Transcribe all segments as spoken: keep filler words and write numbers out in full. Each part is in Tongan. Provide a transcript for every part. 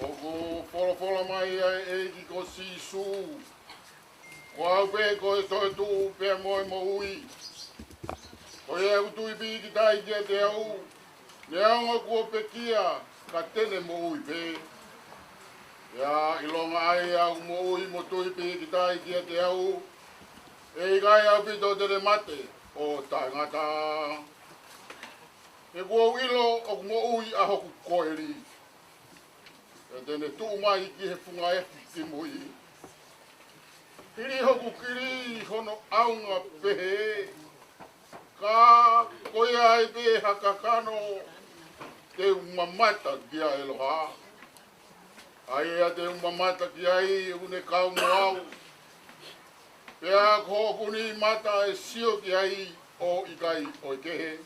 ʻOku folofola mai ʻa e ʻEiki ko Sīsū, ko au pē ko e toetuʻu pea mo e moʻui. Ko ia ʻoku tui pīkitai kiate au, neongo kuo pekia, ka te ne moʻui pē. Pea ʻilonga ʻa ia ʻoku moʻui mo tui pīkitai kiate au, ʻe ʻikai ʻaupito te ne mate ʻo taʻengata. He kuo u ʻilo ʻoku moʻui ʻa hoku koeli, pea te ne tuʻu mai ki he funga efu kimui. Hili hoku kili hono ʻaunga pehē, ka ko ia ai pē ha kakano, te u mamata ki ai ʻeloha. ʻA ia te u mamata ki ai ʻoku ne kau mo au. Pea ko hoku niʻihi mata ʻe sio ki ai ʻo ʻikai ʻo e kehe.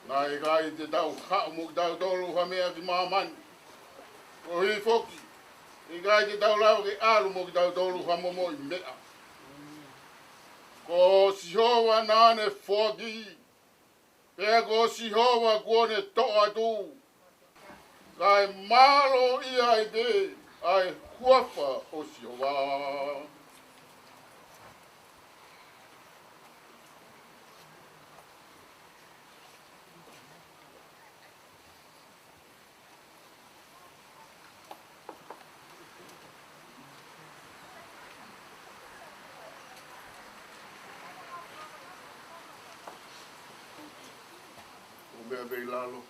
Naʻe ʻikai te tau haʻu mo kitautolu ha meʻa ki māmani. Koeʻuhi foki, ʻikai te tau lava ke ʻalu mo kitautolu ha momoʻi meʻa. Ko Sihova naʻa ne foaki, pea ko Sihova kuo ne toʻo atu. Kae mālō ia ʻi he ʻa e huafa ʻo Sihova. ʻO meʻa pē ʻi lalo,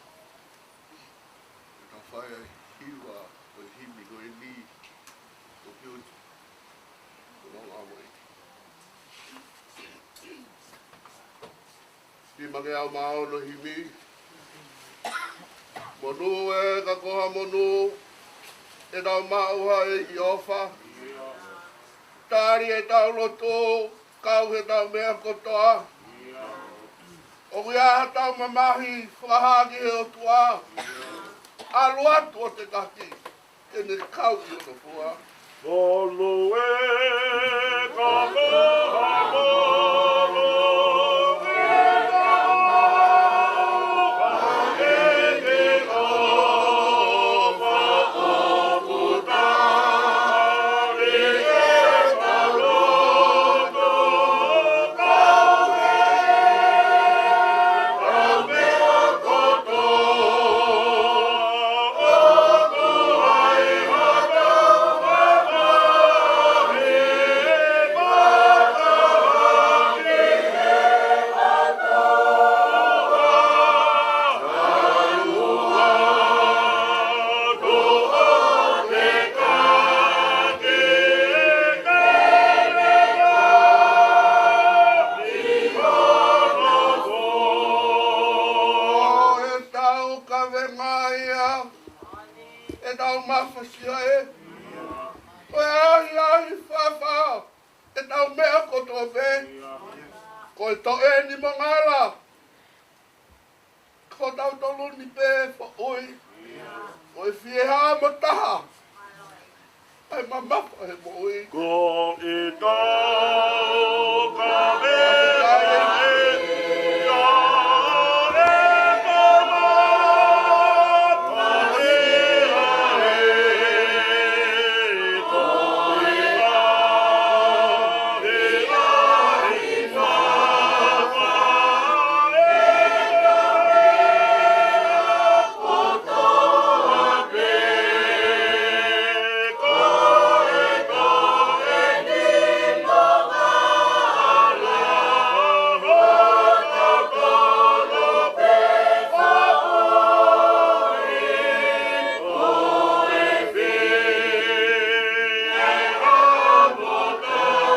ʻe ka fai ʻa e hiva ʻo e himi ko eni, ʻo piuti, ʻo nau amo e. Himi ke au maono himi. Monū ē ka ko ha monū, ʻetau maʻu ʻa e ʻofa. Tali ʻetau lotu, kau heʻetau meʻa kotoa. ʻOku ʻi ai haʻatau mamahi fakahā ki he ʻOtua. ʻAlu atu ʻo te taki, te ne kau ʻi hono fua. Monū ē ka ko ha monū, ʻetau maʻu ʻa e ʻofa. ʻEtau kavenga ia, ʻetau mafasia ē. Ko e ahiahi fafā, ʻetau meʻa kotoa pē. Ko e toʻe ni mo ngala. Ko tautolu ni pē foʻui. Ko e fiehā mo taha. ʻA e mamafa he moʻui. Ko ʻetau kavenga ia, ʻetau mafasia ē. Ko e ahiahi fafā, ʻetau meʻa kotoa pē. Ko e toʻe ni mo ngala, ko tautolu pē foʻui. Ko e fiehā mo taha,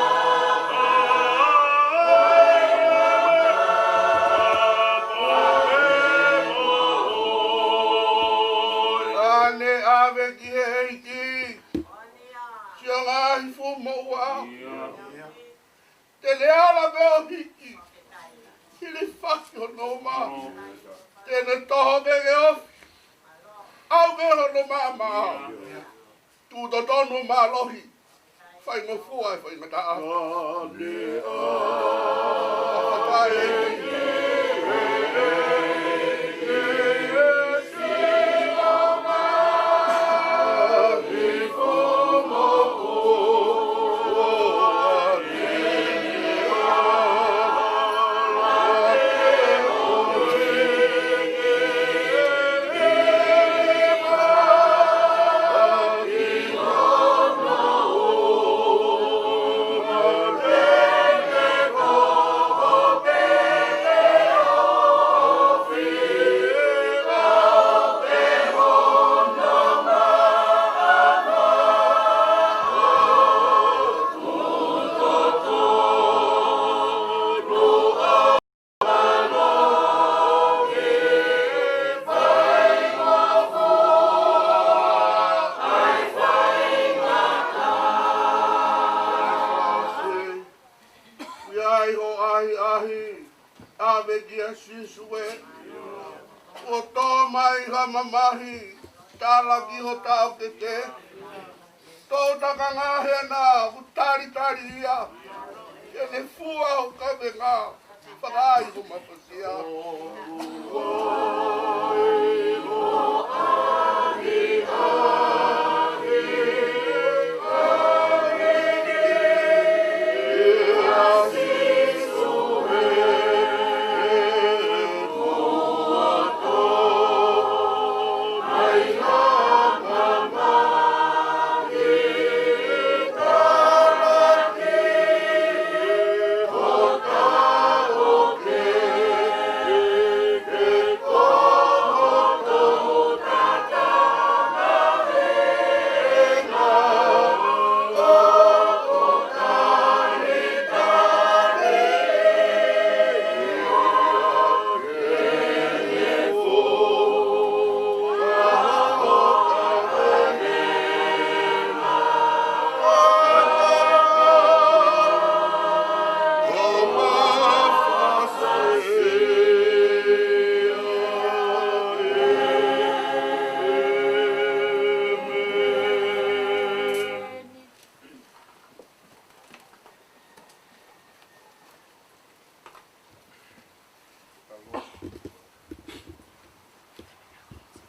ʻa e mamafa he moʻui. Naʻa ne ʻave ki he ʻEiki siʻo ngaahi fuʻu moʻua. Te ne ala pē ʻo hiki, hilifaki hono uma. Te ne toho pē ke ofi, ʻau pē hono maʻamaʻa. Tuʻu totonu ʻo mālohi, faingofua ʻa e faingataʻa. ʻAi ho ʻahiʻahi, ʻave kia Sīsū ē. Kuo tō mai ha mamahi, tala ki ho taʻokete. Tō takanga hena, ʻoku talitali ia. Ke ne fua ho kavenga, fakaʻai ho mafasia.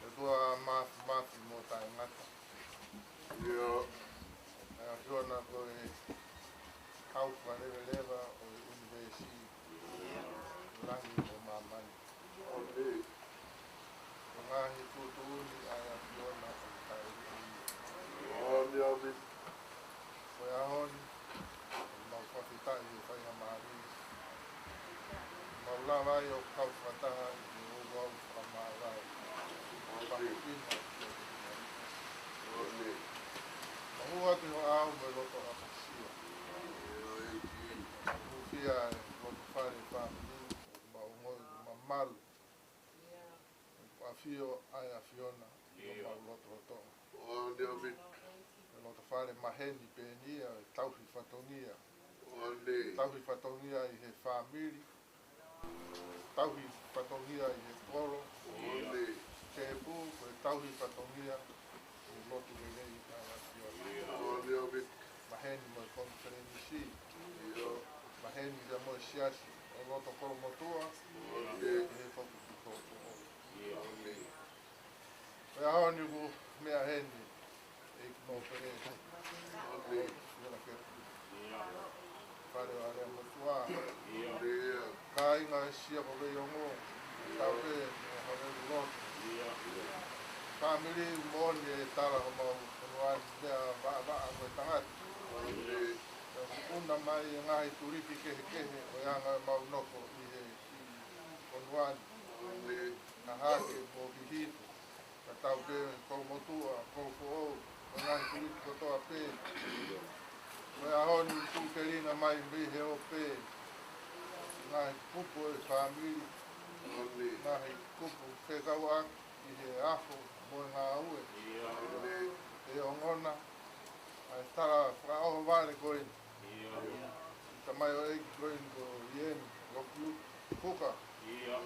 ʻOtua māfimafi mo taʻengata. ʻIo. ʻAi ʻAfiona ko e Hau Fakaleveleva ʻo e ʻunivēsi, langi mo māmani. ʻOni. Ko e ngaahi tuʻutuʻuni ʻa e ʻAfiona ʻoku taʻeʻilo. ʻOni, ʻomi. Ko e ʻaho ni, mau fakafetaʻi he faingamālie. Mau lava ai ʻo kau fakataha ʻi he ouau fakamālō. ʻOni. Fakafetaʻi. ʻOni. Mau ʻoatu ho ʻao mo e loto ʻapasia. ʻOni. Mau hūfia e loto fale fāmili, mau ngoi mamalu. ʻOku ʻafio ʻa e ʻAfiona ʻi homau lotolotonga. ʻOni, ʻomi. Ko e loto fale maheni pē eni ia, ʻe tauhi fatongia. ʻOni. Tauhi fatongia ʻi he fāmili. Tauhi fatongia ʻi he kolo. ʻOni. Tēpū, ko e tauhi fatongia ʻi he lotu lelei ʻa e ʻAfiona. ʻOni, ʻomi. Maheni mo e konifelenisi. ʻIo. Maheni ia mo e siasi ʻo loto Kolomotuʻa. ʻOni. ʻI he foki ki Kolomotuʻa. ʻOni. Ko e ʻaho ni ʻoku meʻa heni ʻEiki Mōfele. ʻOni. ʻIo, na ke. Fale ʻo ʻAleamotuʻa. ʻIo. Kāinga ʻo e Sia ko Veiongo. Tau pē, mo Haʻaveluloto. ʻIo. Fāmili moʻoni ʻe tala homau fonua ni meʻa vaʻavaʻa mo e tangata. ʻOni. Pea ʻoku ʻuna mai e ngaahi tulipi kehekehe ʻo e anga ʻemau nofo ʻi he fonua ni. ʻOni. Ka hake mo Vihifo. Ka tau pē Kolomotuʻa, Kolofoʻou, mo e ngaahi tulipi kotoa pē. Ko e ʻaho ni ʻoku telinga mai mei he ope. Ngaahi kupu ʻo e fāmili. ʻOni. Ngaahi kupu fekauʻaki ʻi he afo mo e ngāue. ʻOni. ʻE ongona ʻa e tala fakaʻohovale ko eni. ʻIo. Tamai ʻo e ʻEiki ko eni ko Ieni Lokiuki Fuka. ʻIo.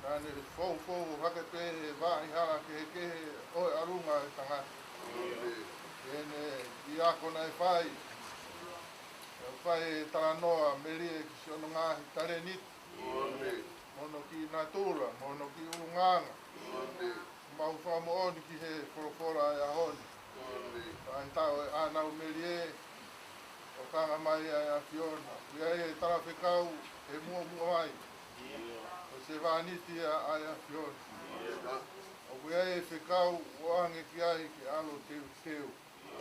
Naʻa ne foufou hake pē he vaʻa hala kehekehe ʻo e ʻalunga ʻo e tangata. ʻIo. ʻI heʻene ʻi ako naʻe fai. ʻE fai e talanoa melie ki siʻono ngaahi talēniti. ʻIo. Mo hono kiʻi natula, mo hono kiʻi ʻulungaanga. ʻIo. Mau fakamoʻoni ki he folofola ʻo e ʻaho ni. ʻOni. Pea ʻi he taʻu ʻe ʻanau melie, ʻoku hanga mai ʻa e ʻAfiona. ʻOku ʻi ai e talafekau ʻe muʻomuʻa ai. ʻIo. Ko e sevāniti ia ʻa e ʻAfiona. ʻIo. ʻOku ʻi ai e fekau ʻoku ʻoange ki ai ke ʻalu ʻo teuteu.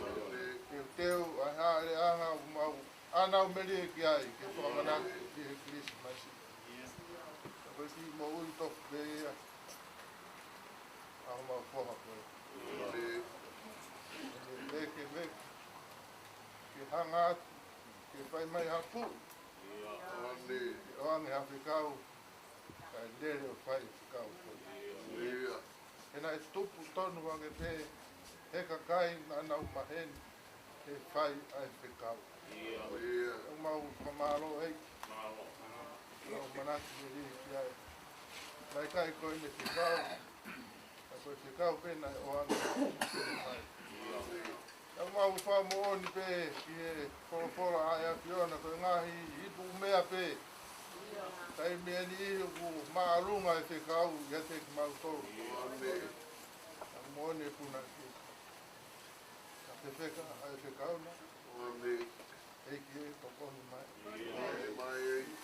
ʻOni. Teuteu ʻa e hāʻeleʻanga ʻoku mau ʻanau melie ki ai, ke fakamanatu ki he Kilisimasi. ʻIo. Ko e kiʻi moʻui tofu pē ia ʻa homau foha ko ē. ʻOni. ʻOni, vekeveke, ke hanga atu, ke fai mai ha puʻi. ʻIo. ʻOni. Ke ʻoange ha fekau, kae lele ʻo fai e fekau ko ē. ʻIo. He naʻe tupu tonu ange pē he kakai naʻa nau maheni he fai ʻa e fekau. ʻOku mau fakamālō ʻEiki. Mau manatu lelei ki ai. Naʻe ʻikai ko ʻene fekau, ka ko e fekau pē naʻe ʻoange. ʻOku mau fakamoʻoni pē ki he folofola ʻa e ʻAfiona ko e ngaahi ipu meʻa pē. Taimi ʻe niʻihi ʻoku māʻolunga e fekau ʻiate kimautolu. Ka moʻoni e punake. Ka fefeka ʻa e fekau na. ʻEiki ē, tokoni mai.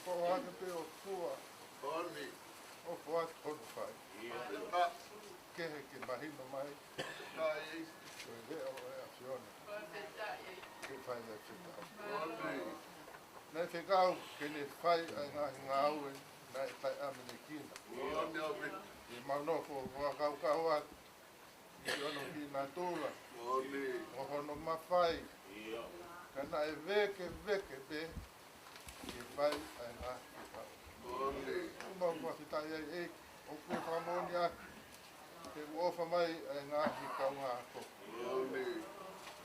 Ko ake pē ʻOtua. ʻO foaki hono fai. Kehe ke mahino mai. Ko e leʻo ʻo e ʻAfiona. Ke fai e fekau. Naʻe fekau ke ne fai ʻa e ngaahi ngāue naʻe taʻeʻamanekina. ʻI heʻemau nofo fakakaukau atu ki hono kiʻi natula mo hono mafai. Ka naʻe vēkeveke pē ke fai ʻa e ngaahi fekau. ʻOku mau fakafetaʻi ai ʻEiki, ʻoku ke fakamoʻoni ʻaki ke u ʻofa mai ʻa e ngaahi kaungā ako.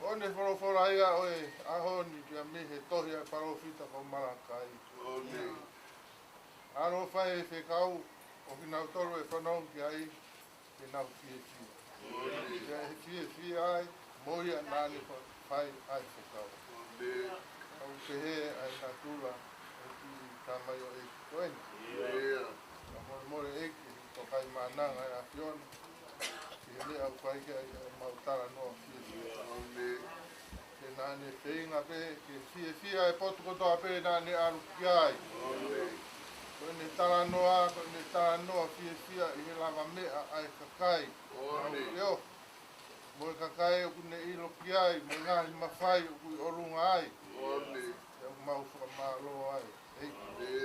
Ko ʻene folofola ia ʻo e ʻaho ni pea mei he tohi ʻa e palōfita ko Malakai. ʻAlu ʻo fai e fekau ʻo kinautolu ʻe fanongo ki ai, ke nau fiefia. Pea ʻe fiefia ai mo ia naʻa ne fa-, fai ʻa e fekau. ʻOku pehē ʻa e natula ʻo e kiʻi tamaioʻeiki ko eni. Ka molemole ʻEiki, tokaimaʻananga ʻa e ʻAfiona ki he meʻa ʻoku ʻikai ke ʻi ai ʻemau talanoa fiefia. He naʻa ne feinga pē ke fiefia e potu kotoa pē naʻa ne ʻalu ki ai. Ko ʻene talanoa, ko ʻene talanoa fiefia ʻi he lavameʻa ʻa e kakai. Ke o, mo e kakai ʻoku ne ʻilo ki ai, mo e ngaahi mafai ʻoku ʻi ʻolunga ai. Pea ʻoku mau fakamālō ai. ʻEiki, kiʻi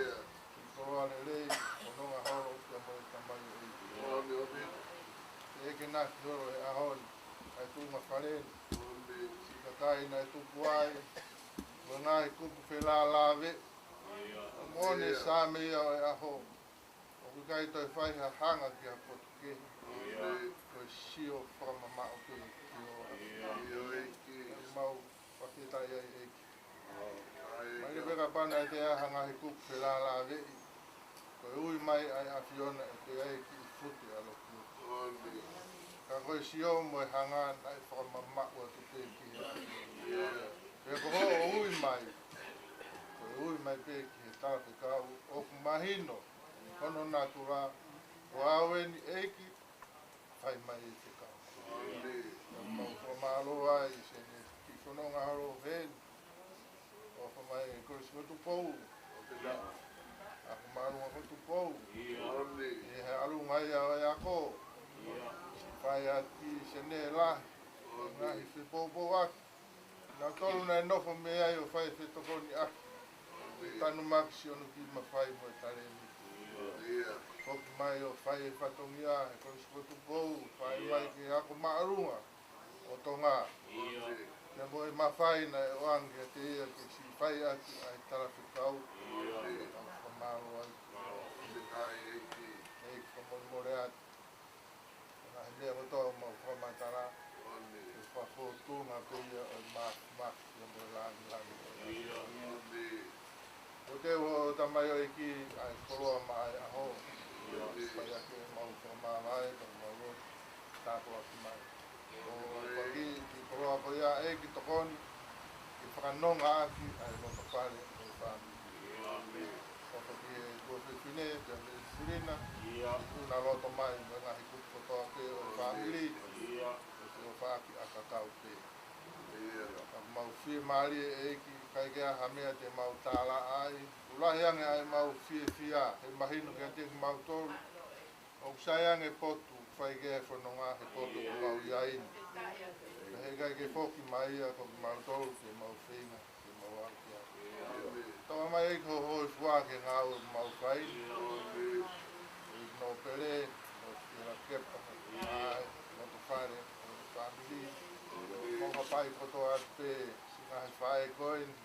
koloa lelei, fononga holo pea mo e tamaioʻeiki. Ke ke naki holo he ʻaho ni ʻa e tuʻunga fale ni. Siʻi kakai naʻe tupu ai, mo e ngaahi kupu felālāveʻi. Moʻoni e Saame ia ʻo e ʻaho. ʻOku ʻikai toe fai ha hanga ki ha potu kehe. Ko e sio fakamamaʻu pē ki ho ʻAfio. Mau fakafetaʻi ai ʻEiki. Mai ke peka pana e te aha ngaahi kupu felālāveʻi. Ko e ui mai ʻa e ʻAfiona ʻe pea ʻEiki ʻi fute ʻa loki. Ka ko e sio mo e hanga naʻe fakamamaʻu atu pē ki he ʻAfiona. Pea ko hoʻo ui mai, ko e ui mai pē ki he talafekau ʻoku mahino hono natula, ko au eni ʻEiki, fai mai e fekau. Mau fakamālō ai, Sene, kiʻi fononga holo heni. ʻOfa mai e Kolisi ko Tupou. Ako māʻolunga ko Tupou. ʻI he ʻalunga ia ʻo e ako. Fai atu ki Sene lahi. Ngaahi fepoupouaki. Nautolu naʻe nofo mei ai ʻo fai fetokoniʻaki. Tanumaki siʻono kiʻi mafai mo e talēniti. Foki mai ʻo fai e fatongia he Kolisi ko Tupou, fai mai ke ako māʻolunga ʻo Tonga. Pea mo e mafai naʻe ʻoange kiate ia ke siʻi fai ʻaki ʻa e talafekau. Mau fakamālō ai. ʻEiki, fakamolemole atu. Ngaahi meʻa kotoa mau fakamatala, ke fakafōtunga pē ia ʻo e māfimafi ia mo e lāngilangi. Ko te u ʻo tamaioʻeiki ʻa e koloa maʻa e ʻaho. Fai ake mau fakamāvae, ka mau lotu tāpuaki mai. ʻO paki ki koloa ko ia ʻEiki tokoni, ke fakanonga ʻaki ʻa e loto fale ʻo e fāmili. ʻO paki e tuofefine, pea mo e filina, ʻoku na loto mai mo e ngaahi kupu kotoa pē ʻo e fāmili. ʻO faki ʻa kakau pē. Ka mau fiemālie ʻEiki, ʻikai ke ʻi ai ha meʻa te mau tālaʻa ai. ʻOku lahi ange ʻa e mau fiefia, he mahino kiate kimautolu. ʻOku sai ange potu, fai ke fononga he potu ʻoku mau ʻi ai ni. Ka he ʻikai ke foki mai ia ko kimautolu ke mau feinga, ke mau ʻalu ki ai. Tau mai ʻEiki ho hōifua ke ngāue ʻoku mau fai. ʻEiki Nōpele, ʻo Fiela Kepa, ʻa e loto fale, ʻo e fāmili. Mo ka pai kotoa atu pē, siʻi ngaahi faʻē ko eni.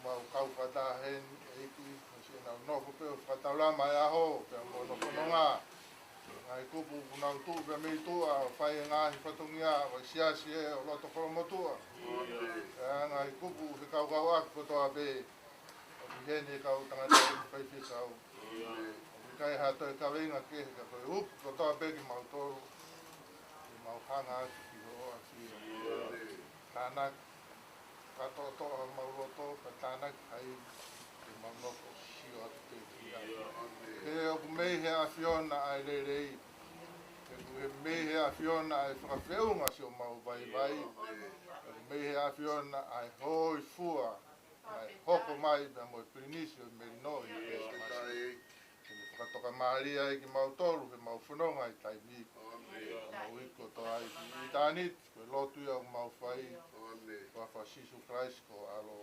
Mau kau fakataha heni, ʻEiki, ʻo siʻi nau nofo pē ʻo fakataulama e ʻaho, pea mo hono fononga. Ngaahi kupu kuo nau tuʻu pē mei tuʻa ʻo fai e ngaahi fatongia ʻo e siasi ʻo loto Kolomotuʻa. ʻE ngaahi kupu he kaukau ʻapi kotoa pē. ʻOku ʻi heni e kau tangata ʻi he faifekau. ʻOku ʻikai ha toe kaveinga kehe ka ko e upu kotoa pē kimautolu. Ke mau hanga atu ki hoʻo ʻafio. Tānaki kātoatoa homau loto, ka tānaki ai ke mau nofo sio atu pē ki ai. He ʻoku mei he ʻAfiona ʻa e lelei. He ʻoku mei he ʻAfiona ʻa e fakafeʻunga siʻomau vaivai. ʻOku mei he ʻAfiona ʻa e hōifua, ʻa e hoko mai pea mo e pilinisi ʻo e melino ʻi he Kilisimasi. Ke ne fakatokamālie ai kimautolu, he mau fononga ʻi taimi. Mau iko toa ai ki ʻitāniti. Ko e lotu ia ʻoku mau fai, ʻi he huafa ʻo Sīsū Kalaisi ko ho ʻAlo.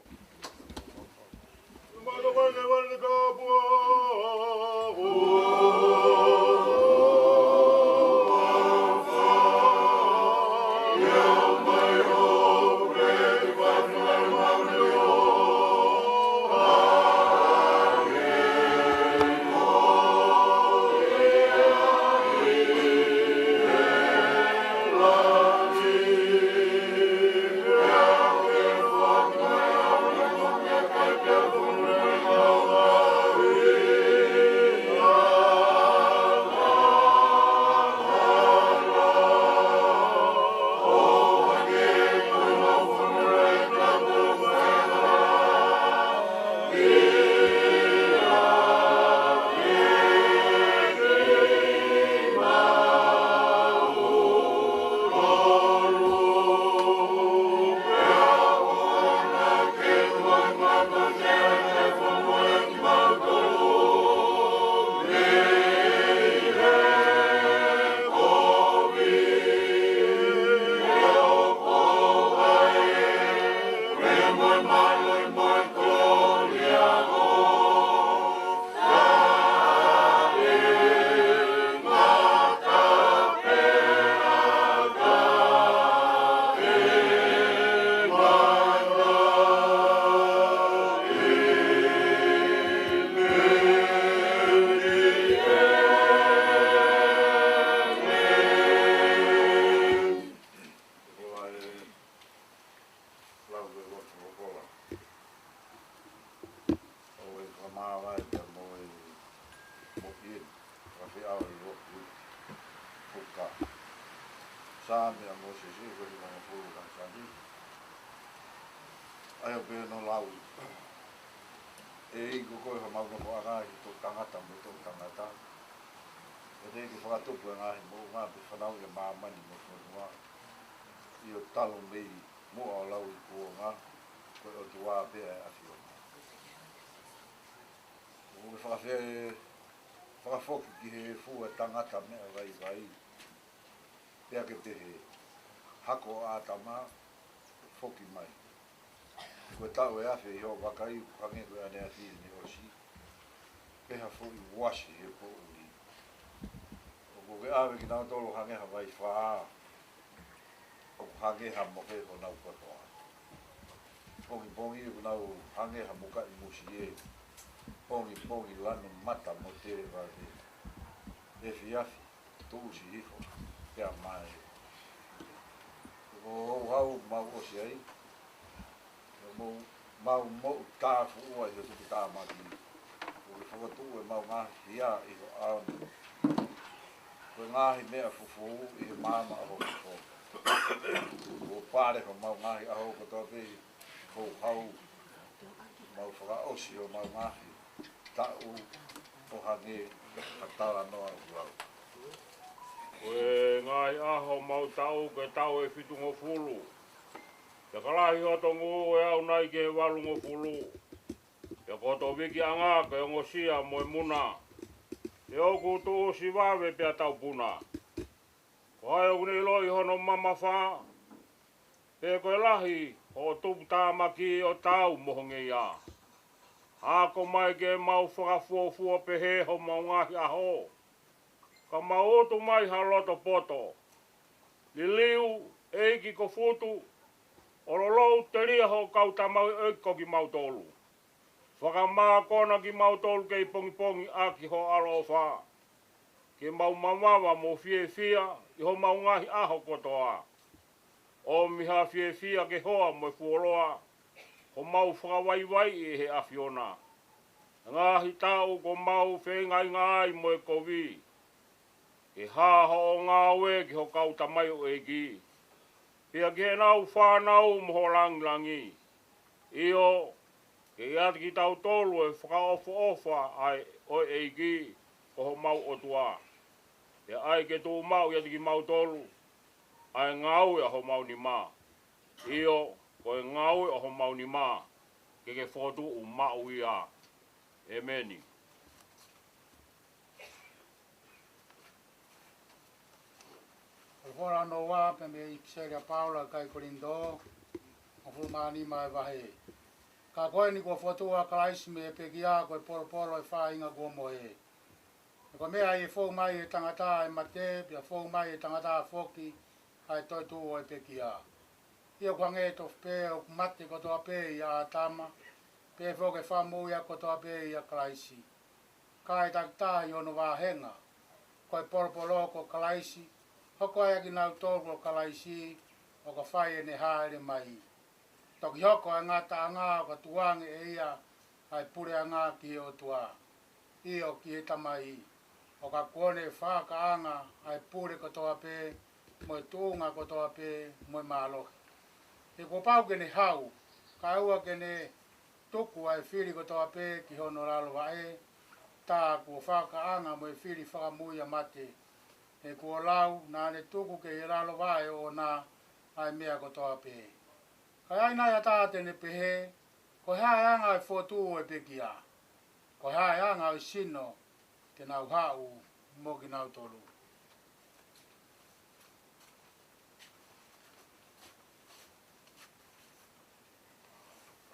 Lau e lotu hokola. ʻO e fakamāvae pea mo e moʻui eni. Fakafeʻao ʻi lotu. Puka. Saame ʻa Mōsese ko e hivangofulu kanisani. ʻA ia pē hono lau. ʻEiki ko koe homau nofoʻanga ʻi he toʻutangata mo e toʻutangata. ʻE teʻeki fakatupu e ngaahi moʻunga pe fanauʻi e māmani mo e fonua. ʻI ho talomei muʻa ʻo lauikuonga, ko e ʻOtua pē ʻa e ʻAfiona. ʻOku ke fakafe-, fakafoki ki he efu ʻa e tangata meʻa vaivai. Pea ke pehē, hako ʻo ʻĀtama, foki mai. Ko e taʻu ʻe afe ʻi hoʻo vakai, ʻoku hangē ko e ʻaneafi ʻene ʻosi. Pea ha foʻi uasi he poʻuli. ʻOku ke ʻave kinautolu hangē ha vaifā. ʻOku hangē ha mohe honau kotoa. Pongipongi ʻoku nau hangē ha mukaʻi musie. Pongipongi lanu mata mo televave. Efiafi, tuʻusi hifo, pea mae. Ko houhau mau ʻosi ai. Mau, mau moʻu tāfuʻua ʻi ho tuputāmaki. ʻOku ke fokotuʻu ʻemau ngaahi hia ʻi ho ʻao ni. Ko e ngaahi meʻa fufū ʻi he maama ʻo ho fofo. ʻOku pale homau ngaahi ʻaho kotoa pē ʻi he houhau. Mau fakaʻosi homau ngaahi taʻu ʻo hangē ha talanoa ʻoku lau. Ko e ngaahi ʻaho homau taʻu ko e taʻu ʻe fitungofulu. Pea ka lahi hoto ngū ʻe aʻu nai ki he valungofulu. Pea ko hoto vikiʻanga ko e ongosia mo e muna. Pea ʻoku tuʻusi vave pea taupuna. Ko hai ʻoku ne ʻiloʻi hono mamafa? Pe ko e lahi hoʻo tuputāmaki ʻo taau mo ho ngeia? Ako mai ke mau fakafuofua pehē homau ngaahi ʻaho. Ka mau utu mai ha loto poto. Liliu, ʻEiki ko Futu, ʻo lolou telia hoʻo kau tamaioʻeiki ko kimautolu. Fakamākona kimautolu kei pongipongi ʻaki ho ʻaloʻofa. ke mau mavava mo fiefia ʻi homau ngaahi ʻaho kotoa. ʻOmi ha fiefia ke hoa mo e fuoloa, ko homau fakavaivaiʻi ʻe he ʻAfiona. Ngaahi taʻu kuo mau feingainga ai mo e kovi, ke hā hoʻo ngāue ki ho kau tamaioʻeiki, pea ki heʻenau fānau mo ho langilangi. ʻIo, ke ʻiate kitautolu e fakaʻofoʻofa ʻa e ʻo e ʻEiki ko homau ʻOtua. Pea ʻai ke tuʻu maʻu ʻiate kimautolu ʻa e ngāue ʻa homau nima. ʻIo, ko e ngāue ʻa homau nima ke ke fokotuʻu maʻu ia. ʻEmeni. Ko e folofola hono ua pē mei he ʻipiseli ʻa Paula ki he kakai Kolinitō, hongofulu mā nima e vahe. Ka ko eni kuo fokotuʻu ʻa Kalaisi mei he pekia ko e polopolo ʻo e faʻahinga kuo mohe. He ko e meʻa ʻi he fou mai ʻe he tangata ʻa e mate, pea fou mai ʻe he tangata foki ʻa e toetuʻu ʻo e pekia. ʻIo, ʻoku hangē tofu pē ʻoku mate kotoa pē ʻia ʻĀtama, pehē foki e fakamoʻui kotoa pē ʻia Kalaisi. Ka ʻe takitaha ʻi hono vāhenga, ko e polopolo ko Kalaisi, hoko ai ʻa kinautolu ko Kalaisi, ʻo ka fai ʻene hāʻele mai. Toki hoko ʻa e ngataʻanga ʻo ka tukuange ʻe ia ʻa e puleʻanga ki he ʻOtua, ʻio, ki he Tamai, ʻo ka kuo ne fakaʻaongaʻi ʻa e pule kotoa pē, mo e tuʻunga kotoa pē, mo e mālohi. He kuo pau ke ne hau, kae ʻoua ke ne tuku ʻa e fili kotoa pē ki hono lalo vaʻe, tā kuo fakaʻaongaʻi mo e fili fakamoʻui ʻa mate. He kuo lau, naʻa ne tuku ki he lalo vaʻe ʻoʻona ʻa e meʻa kotoa pē. Ka ʻi ai nai ha taha te ne pehē, ko e hā e anga ʻo e fokotuʻu ʻo e pekia? Ko e hā e anga ʻo e sino te nau haʻu mo kinautolu?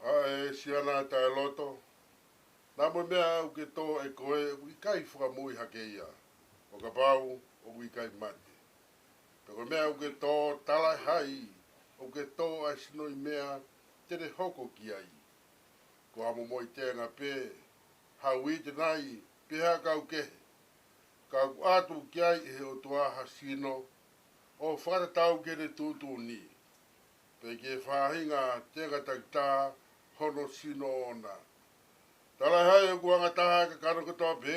ʻA e siana taʻeloto, naʻa mo e meʻa ʻoku ke tō ʻe koe ʻoku ʻikai fakamoʻui hake ia, ʻo kapau ʻoku ʻikai mate. Pea ko e meʻa ʻoku ke tō, tala ʻe hai ʻoku ke tō ʻa e sino ʻi meʻa te ne hoko ki ai? Ko ha momoʻi tenga pē, ha uite nai, pe ha kau kehe? Ka ʻoku ʻatu ki ai ʻe he ʻOtua ha sino, ʻo fakatatau ki heʻene tuʻutuʻuni, pea ki he faʻahinga tenga takitaha hono sino ʻoʻona. Tala ʻe hai ʻoku angataha ʻa e kakano kotoa pē?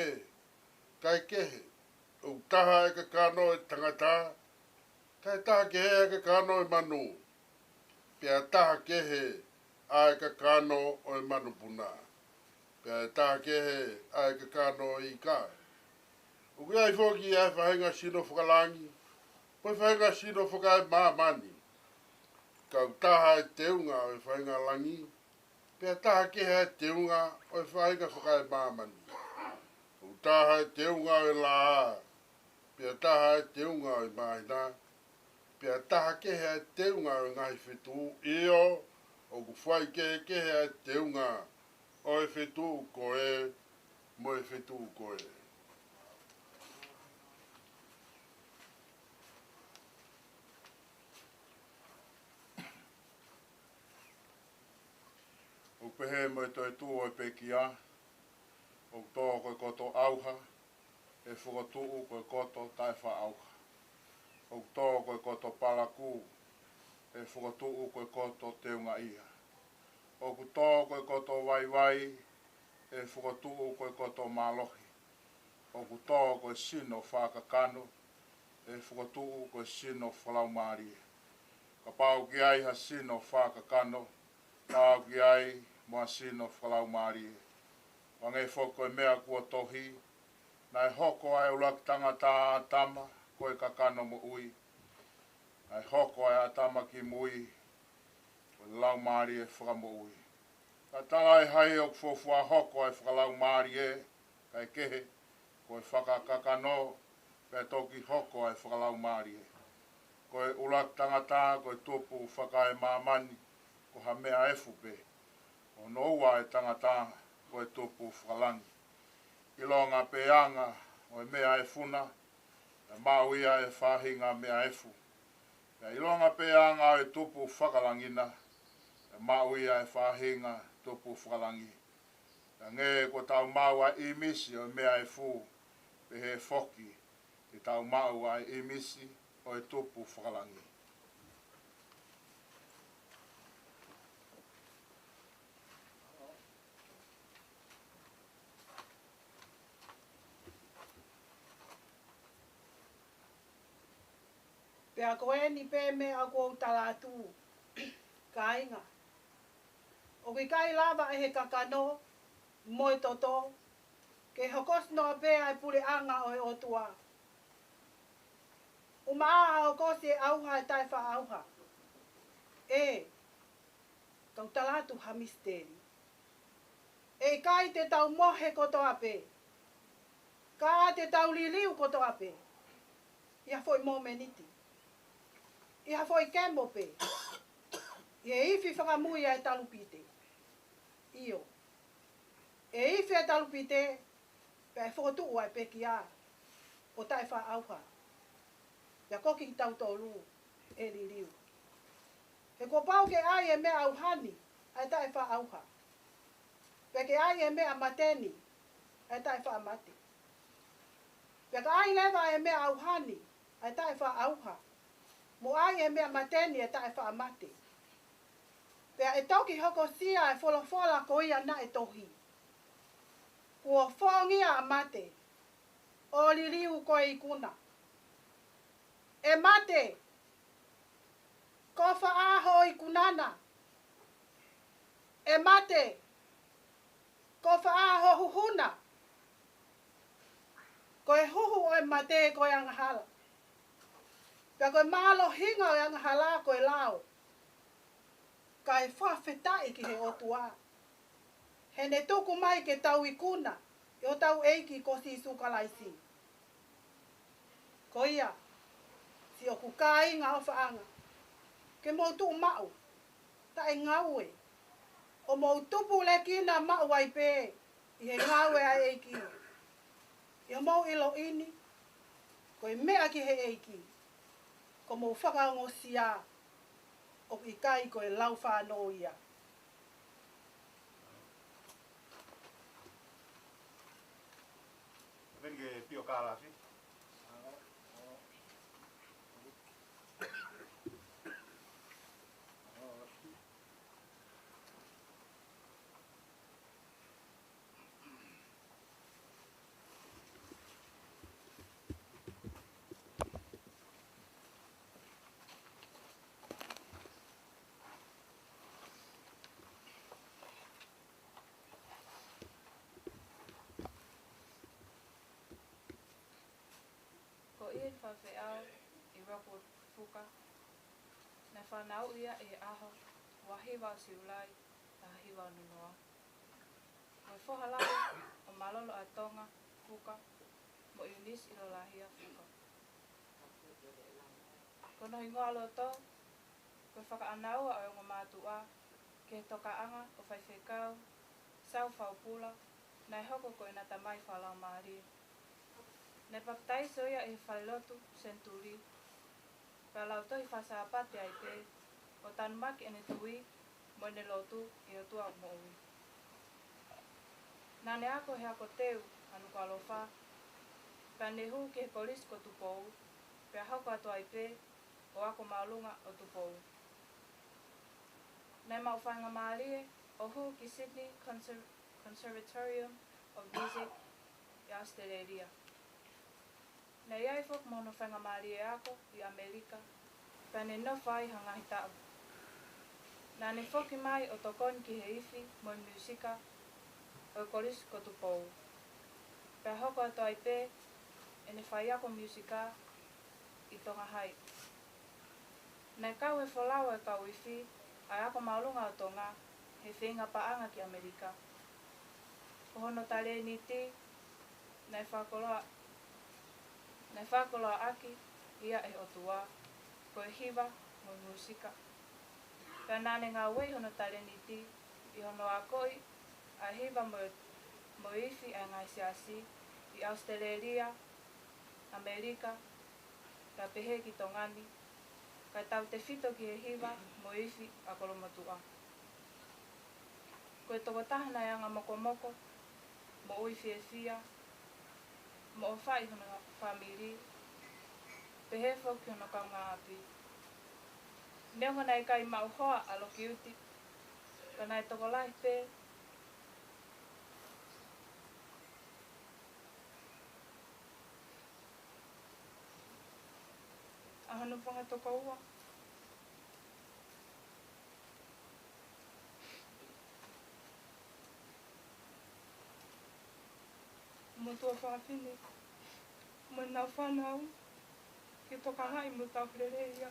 Kae kehe, ʻoku taha ʻa e kakano ʻo e tangata, kae taha kehe ʻa e kakano ʻo e manu, pea taha kehe ʻa e kakano ʻo e manupuna, pea taha kehe ʻa e kakano ʻo e ika. ʻOku ʻi ai foki ʻa e faʻahinga sino fakalangi, mo e faʻahinga sino fakaemāmani. Ka ʻoku taha ʻa e teunga ʻo e faʻahinga langi, pea taha kehe ʻa e teunga ʻo e faʻahinga fakaemāmani. ʻOku taha ʻa e teunga ʻo e laʻā, pea taha ʻa e teunga ʻo e māhina, pea taha kehe ʻa e teunga ʻo e ngaahi fetuʻu, ʻio, ʻoku faikehekehe ʻa e teunga ʻo e fetuʻu ko ē mo e fetuʻu ko ē. ʻOku pehē mo e toetuʻu ʻo e pekia, ʻoku tō ko e koto ʻauha, ʻe fokotuʻu ko e koto taʻefaʻaʻauha. ʻOku tō ko e koto palakū, ʻe fokotuʻu ko e koto teungaʻia. ʻOku tō ko e koto vaivai, ʻe fokotuʻu ko e koto mālohi. ʻOku tō ko e sino fakakakano, ʻe fokotuʻu ko e sino fakalaumālie. Kapau ʻoku ʻi ai ha sino fakakakano, pau ke ʻi ai mo ha sino fakalaumālie. Hangē foki ko e meʻa kuo tohi, naʻe hoko ʻa e ʻuluaki tangata ʻa ʻĀtama ko e kakano moʻui. Naʻe hoko ʻa ʻĀtama ki mui ko e laumālie fakamoʻui. Ka tala ʻe hai ʻoku fuofua hoko ʻa e fakalaumālie, kae kehe, ko e fakakakano, pea toki hoko ʻa e fakalaumālie. Ko e ʻuluaki tangata ko e tupu fakaemāmani, ko ha meʻa efu pē. Ko hono ua ʻa e tangata ko e tupu fakalangi. ʻIlonga pē anga ʻo e meʻa efu na, ʻe maʻu ia ʻa e faʻahinga meʻa efu. Pea ʻilonga pē anga ʻo e tupu fakalangi na, ʻe maʻu ia ʻa e faʻahinga tupu fakalangi. Hangē kuo tau maʻu ʻa e ʻīmisi ʻo e meʻa efu, pehē foki Ke tau maʻu ʻa e ʻīmisi ʻo e tupu fakalangi. Pea ko eni pē meʻa ʻoku ou tala atu, kāinga. ʻOku ʻikai lava ʻe he kakano mo e toto ke hokosi noa pē ʻa e puleʻanga ʻo e ʻOtua. ʻUmaʻā ʻa hokosi e ʻauha ʻe taʻefaʻaʻauha. ʻE, kau tala atu ha misiteli. ʻE ʻikai te tau mohe kotoa pē, ka te tau liliu kotoa pē. ʻI ha foʻi momeniti, ʻi ha foʻi kemo pē, ʻi he ifi fakamui ʻa e talupite. ʻIo, ʻe ifi e talupite, pea ʻe fokotuʻu ʻa e pekia ʻo taʻefaʻaʻauha. Pea ko kitautolu ʻe liliu. He kuo pau ke ʻai e meʻa ʻauha ni ʻa e taʻefaʻaʻauha, pea ke ʻai e meʻa mate ni ʻa e taʻefaʻamate. Pea ka ʻai leva e meʻa ʻauha ni ʻa e taʻefaʻaʻauha, mo ʻai e meʻa mate ni ʻa e taʻefaʻamate, pea ʻe toki hokosia e folofola ko ia naʻe tohi: Kuo fongia ʻa mate, ʻo liliu ko e ikuna. ʻE mate, ko fē ʻa hoʻo ikuna na? ʻE mate, ko fē ʻa hoʻo huhu na? Ko e huhu ʻo e mate ko e angahala, pea ko e mālohinga ʻo e angahala ko e lao. Kae fakafetaʻi ki he ʻOtua, he ne tuku mai ke tau ikuna ʻi hotau ʻEiki ko Sīsū Kalaisi. Ko ia, siʻoku kāinga ʻofaʻanga, ke mou tuʻu maʻu, taʻengaue, ʻo mou tupulekina maʻu ai pē ʻi he ngāue ʻa e ʻEiki. ʻI hoʻomou ʻiloʻi ni, ko e meʻa ki he ʻEiki, ko hoʻomou fakaongosia, ʻoku ʻikai ko e laufānō ia. Veni ke pio kālafi. Ko ʻIeni Faifeʻao ʻi Rockwood, Fuka, naʻe fanauʻi ia ʻi he ʻaho ua hiva ʻo Siulai, taha hiva ono noa. Ko e foha lahi ʻo Malolo ʻa Tonga, Fuka, mo ʻIunisi ʻIlolahia, Fuka. Ko hono hingoa loto, ko e fakaʻānaua ʻo e ongo mātuʻa ki he tokaʻanga ʻo Faifekau Sau Faupula, naʻe hoko ko ʻena tamai fakalaumālie. Naʻe papitaiso ia ʻi he falelotu Senituli, pea lautohi faka-Sāpate ai pē, ʻo tanumaki ʻene tui mo ʻene lotu ki he ʻOtua moʻui. Naʻa ne ako he Ako Teu ʻa Nukuʻalofa, pea ne hū ki he Kolisi ko Tupou, pea hoko atu ai pē ʻo ako māʻolunga ʻo Tupou. Naʻe maʻu faingamālie ʻo hū ki Sydney Conser-, Conservatorium of Music ʻi ʻAositelēlia. Naʻe ʻi ai foki mo hono faingamālie ako ʻi ʻAmelika, pea ne nofo ai ha ngaahi taʻu. Naʻa ne foki mai ʻo tokoni ki he ifi mo e miusika ʻo e Kolisi ko Tupou, pea hoko atu ai pē ʻene faiako miusika ʻi Tonga Hai. Naʻe kau he folau ʻa e kau ifi ʻa e ako māʻolunga ʻo Tonga he feinga paʻanga ki ʻAmelika. Ko hono talēniti naʻe fakakoloa, naʻe fakakoloaʻaki ia ʻe he ʻOtua, ko e hiva mo e miusika. Pea naʻa ne ngāueʻi hono talēniti ʻi hono akoʻi ʻa e hiva mo e, mo e ifi ʻa e ngaahi siasi ʻi ʻAositelēlia, ʻAmelika, pea pehē ki Tonga ni, kae tautefito ki he hiva mo e ifi ʻa Kolomotuʻa. Ko e tokotaha naʻe anga mokomoko, moʻui fiefia, mo ʻofaʻi hono fāmili, pehē foki hono kaungāʻapi. Neongo naʻe ʻikai maʻu hoa ʻa Lokiuti, ka naʻe tokolahi pē ʻa hono fanga tokoua. Mo tuofāfine, mo ʻenau fānau, ke tokangaʻi mo tauhi lelei ia.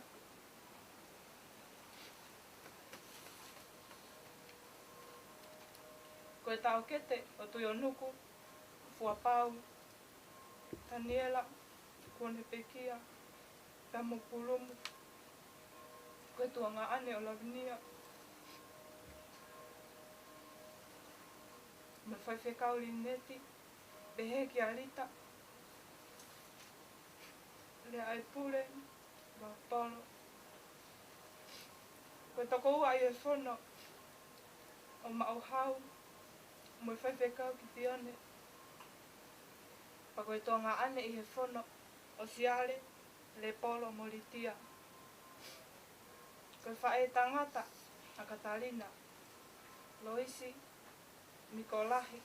Ko e taʻokete ʻo Tuionuku, Fuapau, Taniela, Kuonepekia, pea mo Kulumu, ko e tuongaʻane ʻo Lavinia, mo e faifekau Lineti, pehē kia Lita, Leaipule, Vaupolo. Ko e tokoua ʻi he fono ʻo Maʻuhau, mo e faifekau Kitione. Pea ko e tuongaʻane ʻi he fono ʻo Siale, Lepolo mo Litia. Ko e faʻētangata ʻa Katalina, Loisi, Mikolahi,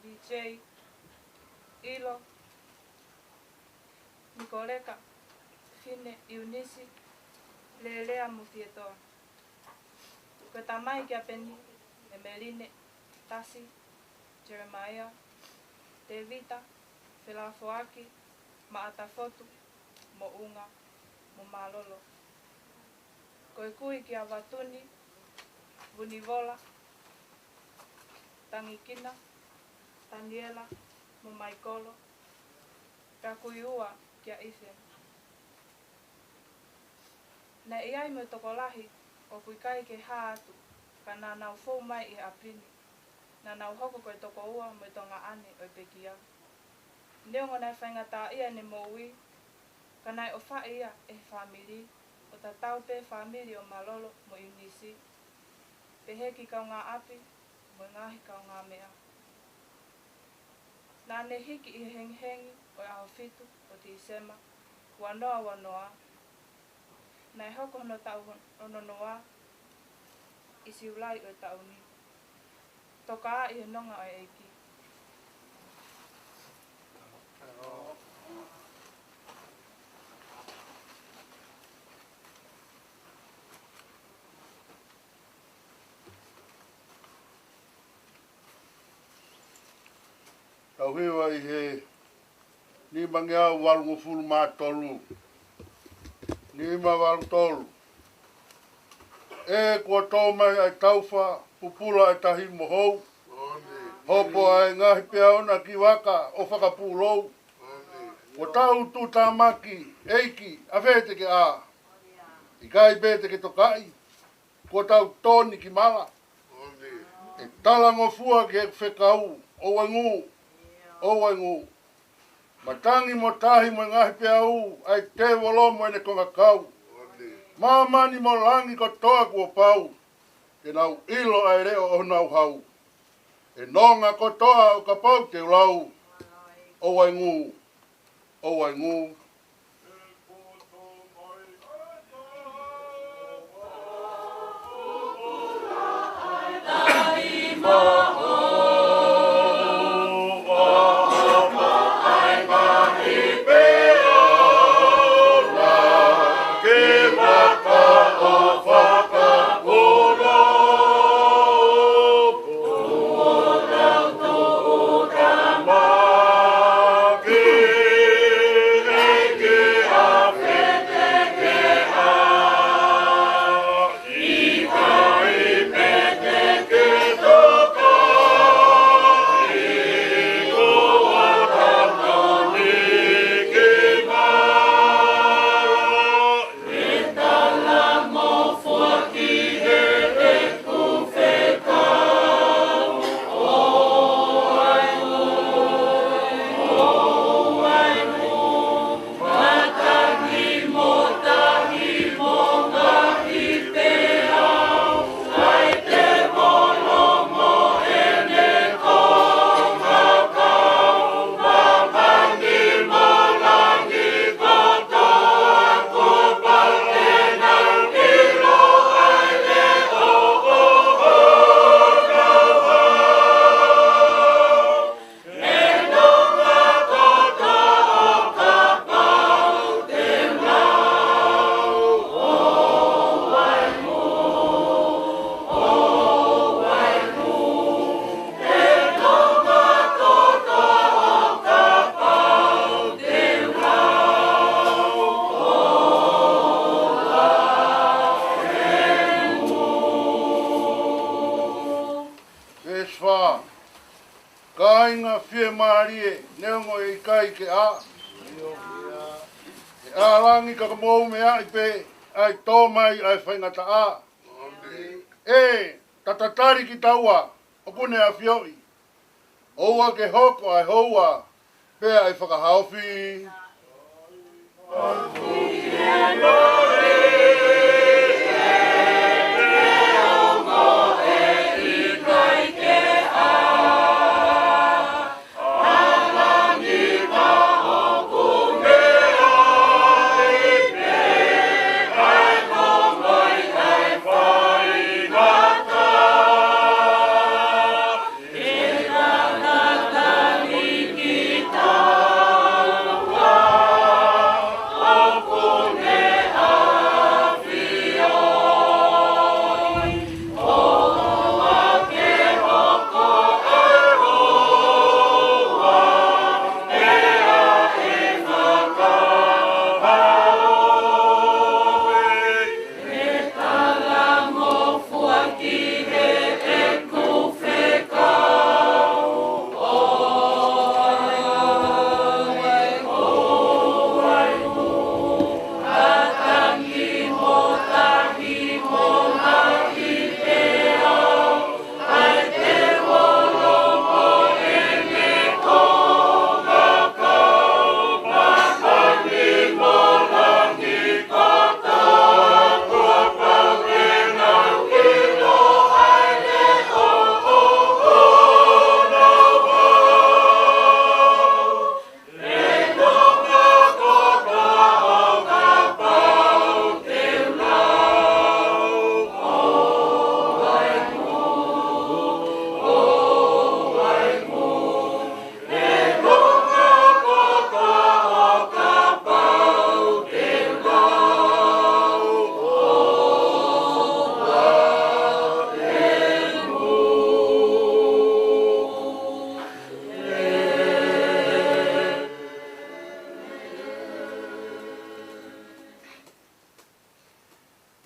B J, ʻIlo, Mikoleka, Fine, ʻIunisi, Lelea mo Fietoa. Ko e tamai kia Peni, ʻEmeline, Tasi, Jeremaia, Tevita, Felafoaki, Maʻatafotu, Moʻunga, mo Mālolo. Ko e kui kia Vatuni, Vunivola, Tangikina, Taniela, mo Maikolo, pea kui ua kia Ethan. Naʻe ʻi ai mo e tokolahi ʻoku ʻikai ke hā atu, ka naʻa nau fou mai ʻi ʻApilini. Naʻa nau hoko ko e tokoua mo e tuongaʻane ʻo e pekia. Neongo naʻe faingataʻaʻia ʻene moʻui, ka naʻe ʻofaʻi ia ʻe he fāmili, ʻo tatau pē fāmili ʻo Mālolo mo ʻIunisi, pehē ki he kaungāʻapi mo e ngaahi kaungāmeʻa. Naʻa ne hiki ʻi he hengihengi ʻo e ʻaho fitu ʻo Tīsema, ua noa ua noa. Naʻe hoko hono taʻu hon-, hono noa ʻi Siulai ʻo e taʻu ni. Tokaaʻi he nonga ʻo e ʻEiki. Tau hiva ʻi he nimangeau valungofulu mā tolu. Nima valu tolu. ʻE kuo tō mai ʻa e taufa, pupula ʻa e tahi mo hou. Hopo ʻa e ngaahi peau na ki vaka ʻo fakapūlou. Kuo tau tuʻutāmaki, ʻEiki, ʻafē te ke ʻā? ʻIkai pē te ke tokaʻi, kuo tau tō ni ki mala. ʻE talangofua ki he fekau, ʻOua ʻe ngū, ʻoua ʻe ngū. Matangi mo tahi mo e ngaahi peau, ʻa e tēvolo mo ʻene kongakau. Māmani mo langi kotoa kuo pau, te nau ʻilo ʻa e leʻo ʻo honau hau. ʻE nonga kotoa ʻo kapau te u lau, ʻOua ʻe ngū, ʻoua ʻe ngū. Kāinga fiemālie, neongo ʻe ʻikai ke ʻā. ʻE ʻā langi ka ka mou meaʻi pē, ʻa e tō mai ʻa e faingataʻa. ʻE, ta tatali kitaua, ʻoku ne ʻafioʻi. ʻOua ke hoko ʻa e houa, pea ʻe fakahaofi.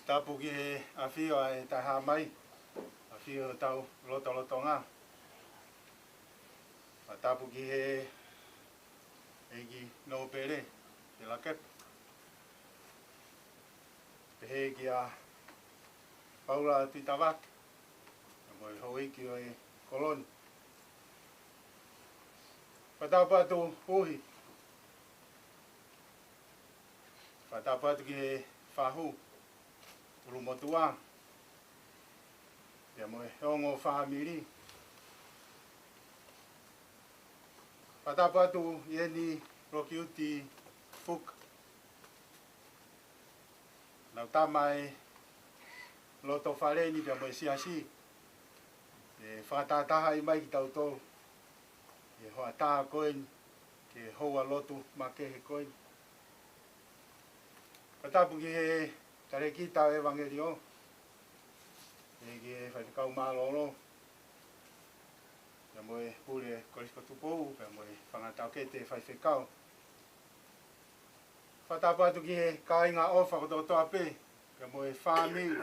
Tapu ki he ʻafio ʻa e Taʻehāmai, ʻafio hotau lotolotonga. Fakatapu ki he ʻEiki Nōpele, Telakepa. Pehē kia Paula Tuʻitavake, mo e houʻeiki ʻo e kolo ni. Fakatapu atu Uhi. Fakatapu atu ki he fahu, ʻulumotuʻa, pea mo e ongo fāmili. Fakatapu atu ʻEni Lokiuti Fuka. Nau tama e loto fale ni pea mo e siasi. ʻE fakatahatahaʻi mai kitautolu ʻi he hoʻatā ko eni, ki he houa lotu makehe ko eni. Fakatapu ki he talēkita ʻo e ʻevangeliō, ʻe ki he faifekau mālōlō, pea mo e pule Kolisi ko Tupou, pea mo e fanga taʻokete faifekau. Fakatapu atu ki he kāinga ʻofa kotoa pē, pea mo e fāmili,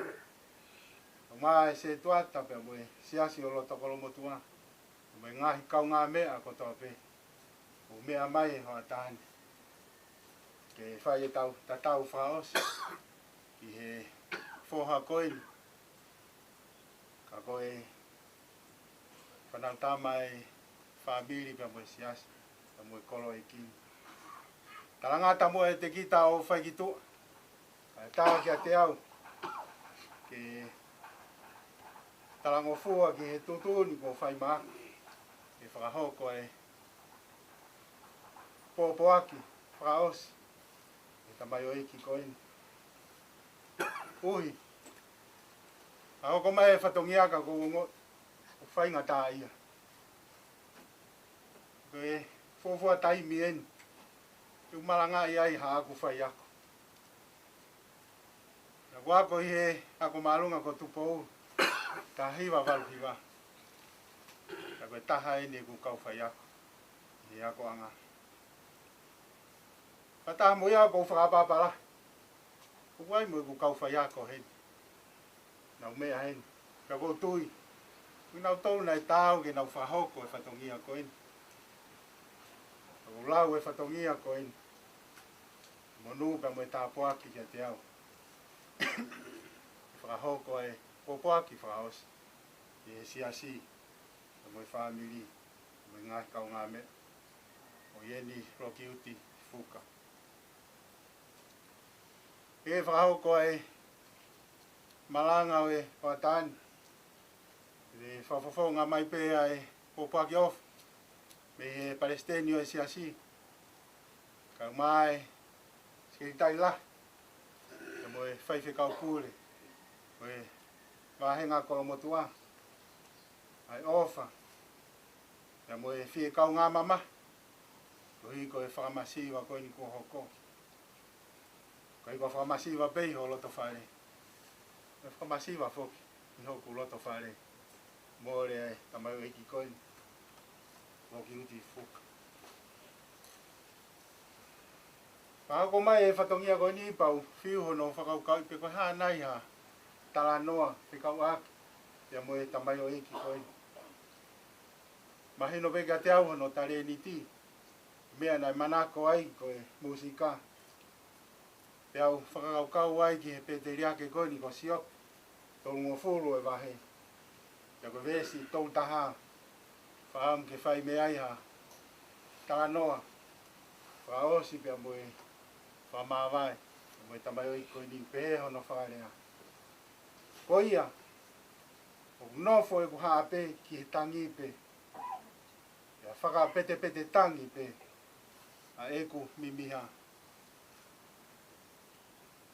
ʻo mai e setuata, pea mo e siasi ʻo loto Kolomotuʻa, pea mo e ngaahi kaungāmeʻa kotoa pē ʻoku meʻa mai he hoʻatā ni ke fai ʻetau tatau fakaʻosi ki he foha ko eni. Ka ko e fānau tama e fāmili pea mo e siasi, pea mo e kolo ʻeiki ni. Talangata muʻa ʻe Tekita ʻo fai ki tuʻa, kae tā kiate au ke talangofua ki he tuʻutuʻuni kuo fai maʻaku, ke fakahoko e pōpoaki fakaʻosi e tamaioʻeiki ko eni. Uhi, ʻa hoko mai e fatongia ka ʻoku ou ongoʻi ʻoku faingataʻaʻia. Ko e fuofua taimi eni ʻeku malangaʻi ai haʻaku faiako. Naʻá ku ako ʻi he ako māʻolunga ko Tupou, taha hiva valu hiva. Ka ko e taha eni ʻeku kau faiako ʻi he akoʻanga. Fakataha mo ia ʻoku ou fakaʻapaʻapa lahi. ʻOku ʻi ai mo ʻeku kau faiako heni. Nau meʻa heni. Ka ʻoku ou tui, ko kinautolu naʻe taau ke nau fakahoko e fatongia ko eni. ʻOku ou lau e fatongia ko eni, monū pea mo e tāpuaki kiate au, ʻi he fakahoko e pōpoaki fakaʻosi ʻi he siasi, pea mo e fāmili, mo e ngaahi kaungāmeʻa, ʻo Ieni Lokiuti Fuka. ʻI he fakahoko e malanga ʻo e hoʻatā ni, ʻe fakafofonga mai pē ʻa e pōpoaki ʻofa mei he palesiteni ʻo e siasi, kae ʻumaʻā e sekelitali lahi, pea mo e faifekau pule ʻo e vāhenga kolomotuʻa, ʻa e ʻofa pea mo e fie kaungā mamahi koeʻuhi ko e fakamasiva ko eni kuo hoko. Koeʻuhi ko e fakamasiva pē ʻi ho loto fale, ko e fakamasiva foki ʻi hoku loto fale, mole ʻa e tamaioʻeiki ko eni, Lokiuti Fuka. Fakahoko mai e fatongia ko eni pea u fiu hono fakakaukauʻi pe ko e hā nai ha talanoa fekauʻaki pea mo e tamaioʻeiki ko eni. Mahino pē kiate au hono talēniti, meʻa naʻe manako ai ko e mūsika. Pea u fakakaukau ai ki he pēteliake ko eni ko Siope, tolungofulu e vahe, pea ko e veesi tolu taha, fakaʻamu ke fai mei ai ha talanoa fakaʻosi pea mo e fakamāvae pea mo e tamaioʻeiki ko eni. Pehē hono fakalea: Ko ia, ʻoku nofo ʻeku haʻape ki he tangi pē, pea fakapetepete tangi pē ʻa ʻeku mimiha.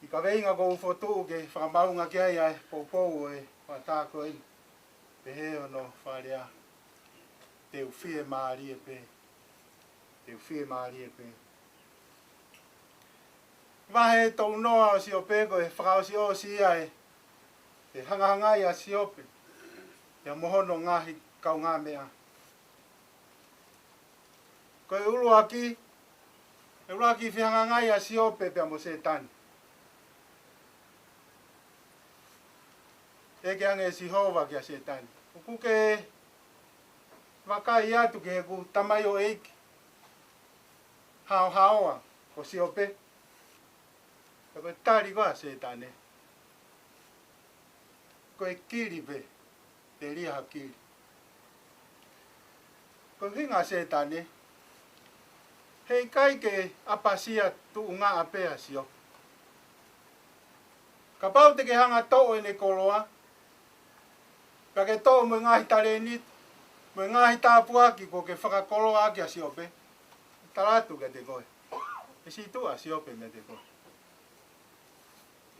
ʻI he kaveinga ʻoku ou fokotuʻu ke fakamaʻunga ki ai ʻa e poupou ʻo e hoʻatā ko eni, pehē hono fakalea: Te u fiemālie pē. Te u fiemālie pē. Vahe tolu noa ʻo Siope ko e fakaʻosiʻosi ia ʻe he hangahangai ʻa Siope pea mo hono ngaahi kaungāmeʻa. Ko e ʻuluaki, e ʻuluaki fehangahangai ʻa Siope pea mo Sētane. ʻEke ange ʻe Sihova kia Sētane: ʻOku ke vakai atu ki heʻeku tamaioʻeiki haohaoa ko Siope? Pea ko e tali ko ē ʻa Sētane: Ko e kili pē, telia ha kili. Ko e ʻuhinga ʻa Sētane, heʻikai ke ʻapasia tuʻunga ʻapē ʻa Siope. Kapau te ke hanga toʻo ʻene koloa, pea ke toʻo mo e ngaahi talēniti, mo e ngaahi tāpuaki kuo ke fakakoloa ʻaki ʻa Siope, tala atu kiate koe, ʻe sītuʻa ʻa Siope meiate koe.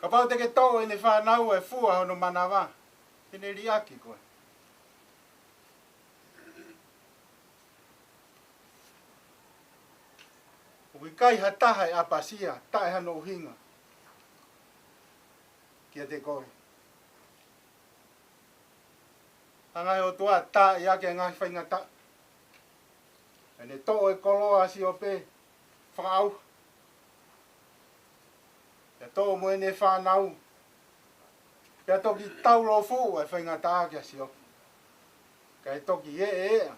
Kapau te ke toʻo ʻene fānau ʻa e fua hono manava, te ne liʻaki koe. ʻOku ʻikai ha taha ʻe ʻapasia taʻe hano ʻuhinga kiate koe. Hanga ʻe he ʻOtua ʻo taaʻi ʻaki e ngaahi faingataʻa. Pea ne toʻo e koloa ʻa Siope fakaʻauha, pea toʻo mo ʻene fānau, pea toki taulofuʻu e faingataʻa kia Siope, kae toki ʻeʻeʻa,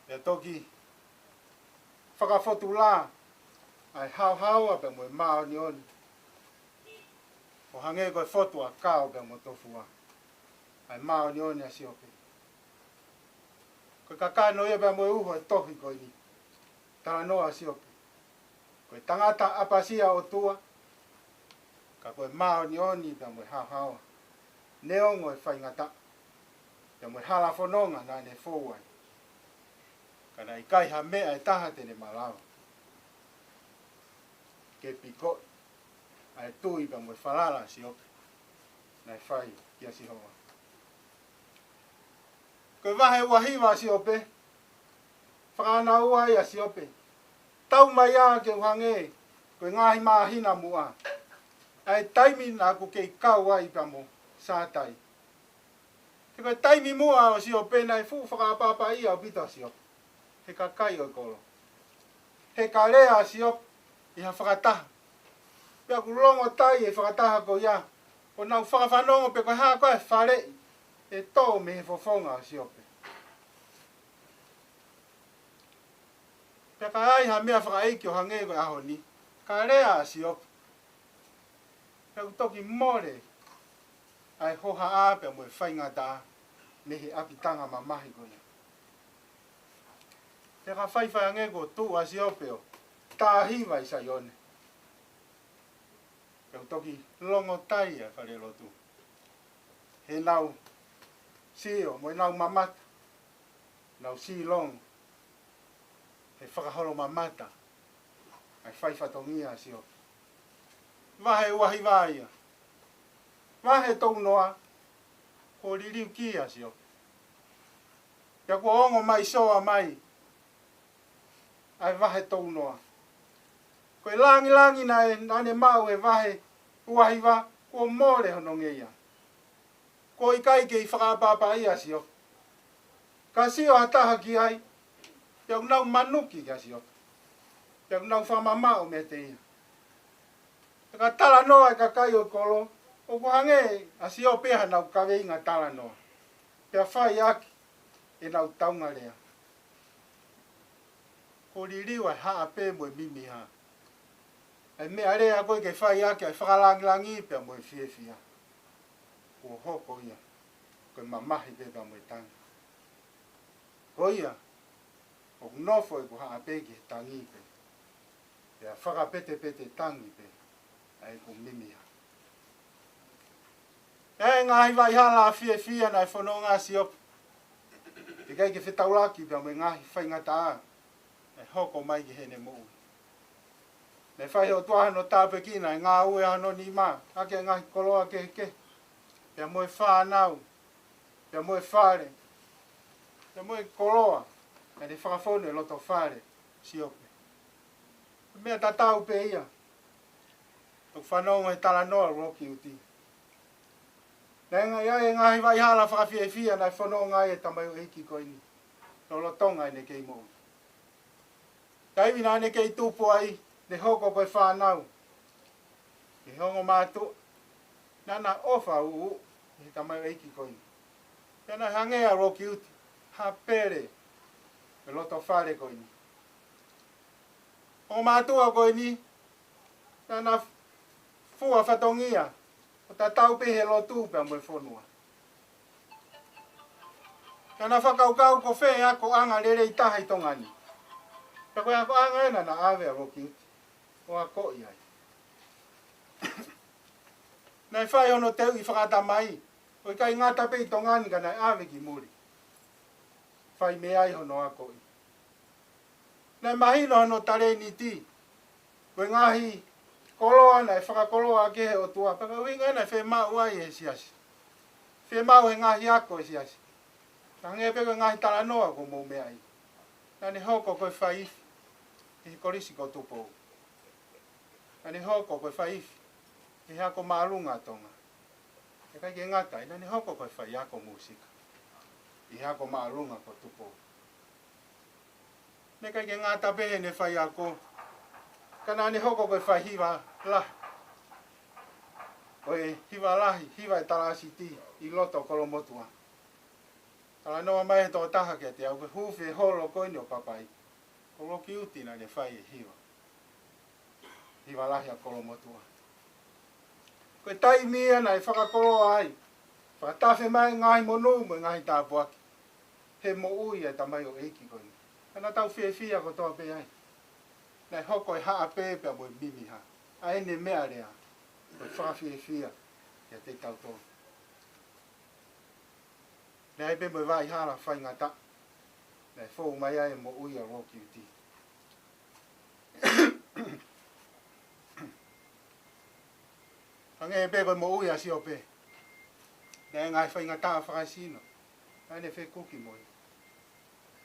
pea toki fakafotulā ʻa e haohaoa pea mo e māʻoniʻoni, ʻo hangē ko e fotu ʻakau pea mo tofua ʻa e māʻoniʻoni ʻa Siope. Ko e kakano ia pea mo e uho e tohi ko eni, talanoa ʻa Siope. Ko e tangata ʻapasia ʻOtua, ka ko e māʻoniʻoni pea mo e haohaoa, neongo e faingataʻa pea mo e hala fononga naʻa ne fou ai, ka naʻe ʻikai ha meʻa ʻe taha te ne malava ke pikoʻi ʻa e tui pea mo e falala ʻa Siope naʻe fai kia Sihova. Ko e vahe ua hiva ʻa Siope, fakaʻānaua ai ʻa Siope: Tau mai ā ke u hangē ko e ngaahi māhina muʻa, ʻa e taimi naʻa ku kei kau ai pea mo Sātai. He ko e taimi muʻa ʻo Siope naʻe fuʻu fakaʻapaʻapaʻia ʻaupito ʻa Siope ʻe he kakai ʻo e kolo. He ka lea ʻa Siope ʻi ha fakataha, pea ʻoku longotai e fakataha ko ia, ʻo nau fakafanongo pe ko e hā koā e faleʻi ʻe toʻo mei he fofonga ʻo Siope. Pea ka ai ha meʻa fakaʻeiki ʻo hangē ko e ʻaho ni, ka lea ʻa Siope, pea ʻoku toki mole ʻa e hohaʻa pea mo e faingataʻa mei he ʻapitanga mamahi ko ia. Pea ka faifai ange kuo tuʻu ʻa Siope ʻo tā hiva ʻi Saione, pea ʻoku toki longotai ʻa e falelotu. He nau sio mo e nau mamata, nau silongo he fakaholomamata ʻa e fai fatongia ʻa Siope. Vahe ua hiva ia. Vahe tolu noa, kuo liliu ki ai ʻa Siope. Pea kuo ongo mai Soa mai ʻa e vahe tolu noa. Ko e langilangi naʻe, naʻa ne maʻu he vahe ua hiva, kuo mole hono ngeia. Kuo ʻikai kei fakaʻapaʻapaʻi ʻa Siope. Ka sio ha taha ki ai, pea ʻoku nau manuki kia Siope, pea ʻoku nau fakamamaʻo meiate ia. Pea ka talanoa e kakai ʻo e kolo, ʻoku hangē ʻa Siope hanau kaveinga talanoa, pea fai ʻaki ʻenau taungalea. Kuo liliu ʻa e haʻape mo e mimiha. ʻA e meʻalea ko ē ke fai ʻaki ʻa e fakalangilangi pea mo e fiefia, kuo hoko ia ko e mamahi pē pea mo e tangi. Ko ia, ʻoku nofo ʻeku haʻape ki he tangi pē, pea fakapetepete tangi pē ʻa ʻeku mimiha. ʻA e ngaahi vaʻihala fiefia naʻe fononga ai ʻa Siope, teʻeki ai ke fetaulaki pea mo e ngaahi faingataʻa naʻe hoko mai ki heʻene moʻui. Naʻe fai ʻe he ʻOtua hono tāpuekina ʻa e ngāue ʻa hono nima, ʻaki ʻa e ngaahi koloa kehekehe, pea mo e fānau, pea mo e fale, pea mo e koloa naʻe fakafonu ʻi loto fale ʻo Siope. Meʻa tatau pē ia, ʻoku fanongo he talanoa ʻa Lokiuti. Naʻe ngaahi, ʻa e ngaahi vaʻihala fakafiefia naʻe fononga ai e tamaioʻeiki ko eni lolotonga ʻene kei moʻui. Taimi naʻa ne kei tupu ai, ne hoko ko e fānau ki he ongo mātuʻa, naʻa na ʻofa ʻuʻuʻu ki he tamaioʻeiki ko eni. Pea naʻe hangē ʻa Lokiuti ha pele ʻi loto fale ko eni. Ongo mātuʻa ko eni, naʻa na fua fatongia ʻo tatau pē he lotu pea mo e fonua. Naʻa na fakakaukau ko fē e akoʻanga lelei taha ʻi Tonga ni. Pea ko e akoʻanga ē naʻa na ʻave ʻa Lokiuti ʻo akoʻi ai. Naʻe fai hono teuʻi fakaʻatamai, ʻo ʻikai ngata pē ʻi Tonga ni ka naʻe ʻave ki muli. Fai mei ai hono akoʻi. Naʻe mahino hono talēniti. Ko e ngaahi koloa naʻe fakakoloa ʻaki ʻe he ʻOtua, pea ko e ʻuhinga ia naʻe fiemaʻu ai ʻe he siasi, fiemaʻu he ngaahi ako ʻo e siasi. Hangē pē ko e ngaahi talanoa kuo mou meaʻi, naʻa ne hoko ko e faiifi ʻi he Kolisi ko Tupou. Naʻa ne hoko ko e faiifi ʻi he Ako Māʻolunga ʻa Tonga. ʻIkai ke ngata ai, naʻa ne hoko ko e faiako mūsika ʻi he Ako Māʻolunga ko Tupou. Naʻe ʻikai ke ngata pē heʻene faiako, ka naʻa ne hoko ko e faihiva lahi, ko e hiva lahi, hiva ʻe Talāsiti ʻi loto Kolomotuʻa. Talanoa mai he tokotaha kiate au, ko e huufi e holo ko eni ʻo Papai, ko Lokiuti naʻa ne fai e hiva, hiva lahi ʻa Kolomotuʻa. Ko e taimi ia naʻe fakakoloa ai, fakatafe mai e ngaahi monū mo e ngaahi tāpuaki he moʻui ʻa e tamaioʻeiki ko eni. Ka naʻa tau fiefia kotoa pē ai. Naʻe hoko e haʻape pea mo e mimiha ʻa ʻene meʻalea, ko e fakafiefia kiate kitautolu. Naʻe ʻi ai pē mo e vaʻihala faingataʻa naʻe fou mai ai e moʻui ʻa Lokiuti. Hangē pē ko e moʻui ʻa Siope, naʻe ngaahi faingataʻa fakaesino naʻa ne fekuki mo ia.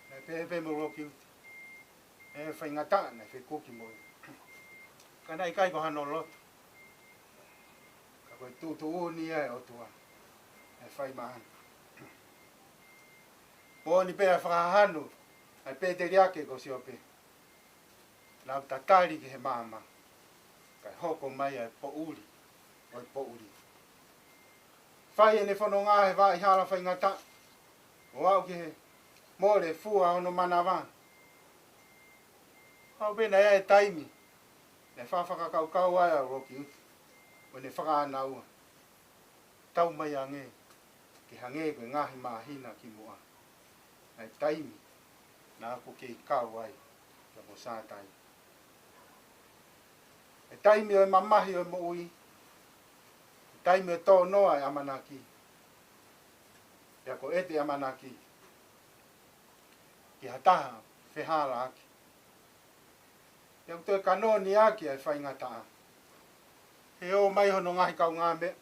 Naʻe pehē pē mo Lokiuti, ʻe faingataʻa naʻe fekuki mo ia, ka naʻe ʻikai ko hano loto, ka ko e tuʻutuʻuni ia ʻa e ʻOtua naʻe fai maʻana. Moʻoni pē ʻa e fakahanu ʻa e pēteliake ko Siope. Nau tatali ki he maama, kae hoko mai ʻa e poʻuli ʻo e poʻuli. Fai ʻene fononga he vaʻihala faingataʻa, ʻo aʻu ki he mole fua hono manava. Pau pē naʻe ʻi ai e taimi naʻe fakafakakaukau ai ʻa Loki Uti, ʻo ne fakaʻānaua, tau mai ange ke hangē ko e ngaahi māhina kimuʻa, ʻa e taimi naʻa ku kei kau ai kia mo Sātai. E taimi ʻo e mamahi ʻo e moʻui, e taimi ʻo e tōnoa e ʻamanaki, pea ko ʻete ʻamanaki ki ha taha fehālaaki, pea ʻoku toe kanoni ʻaki ʻa e faingataʻa. He ō mai hono ngaahi kaungāmeʻa,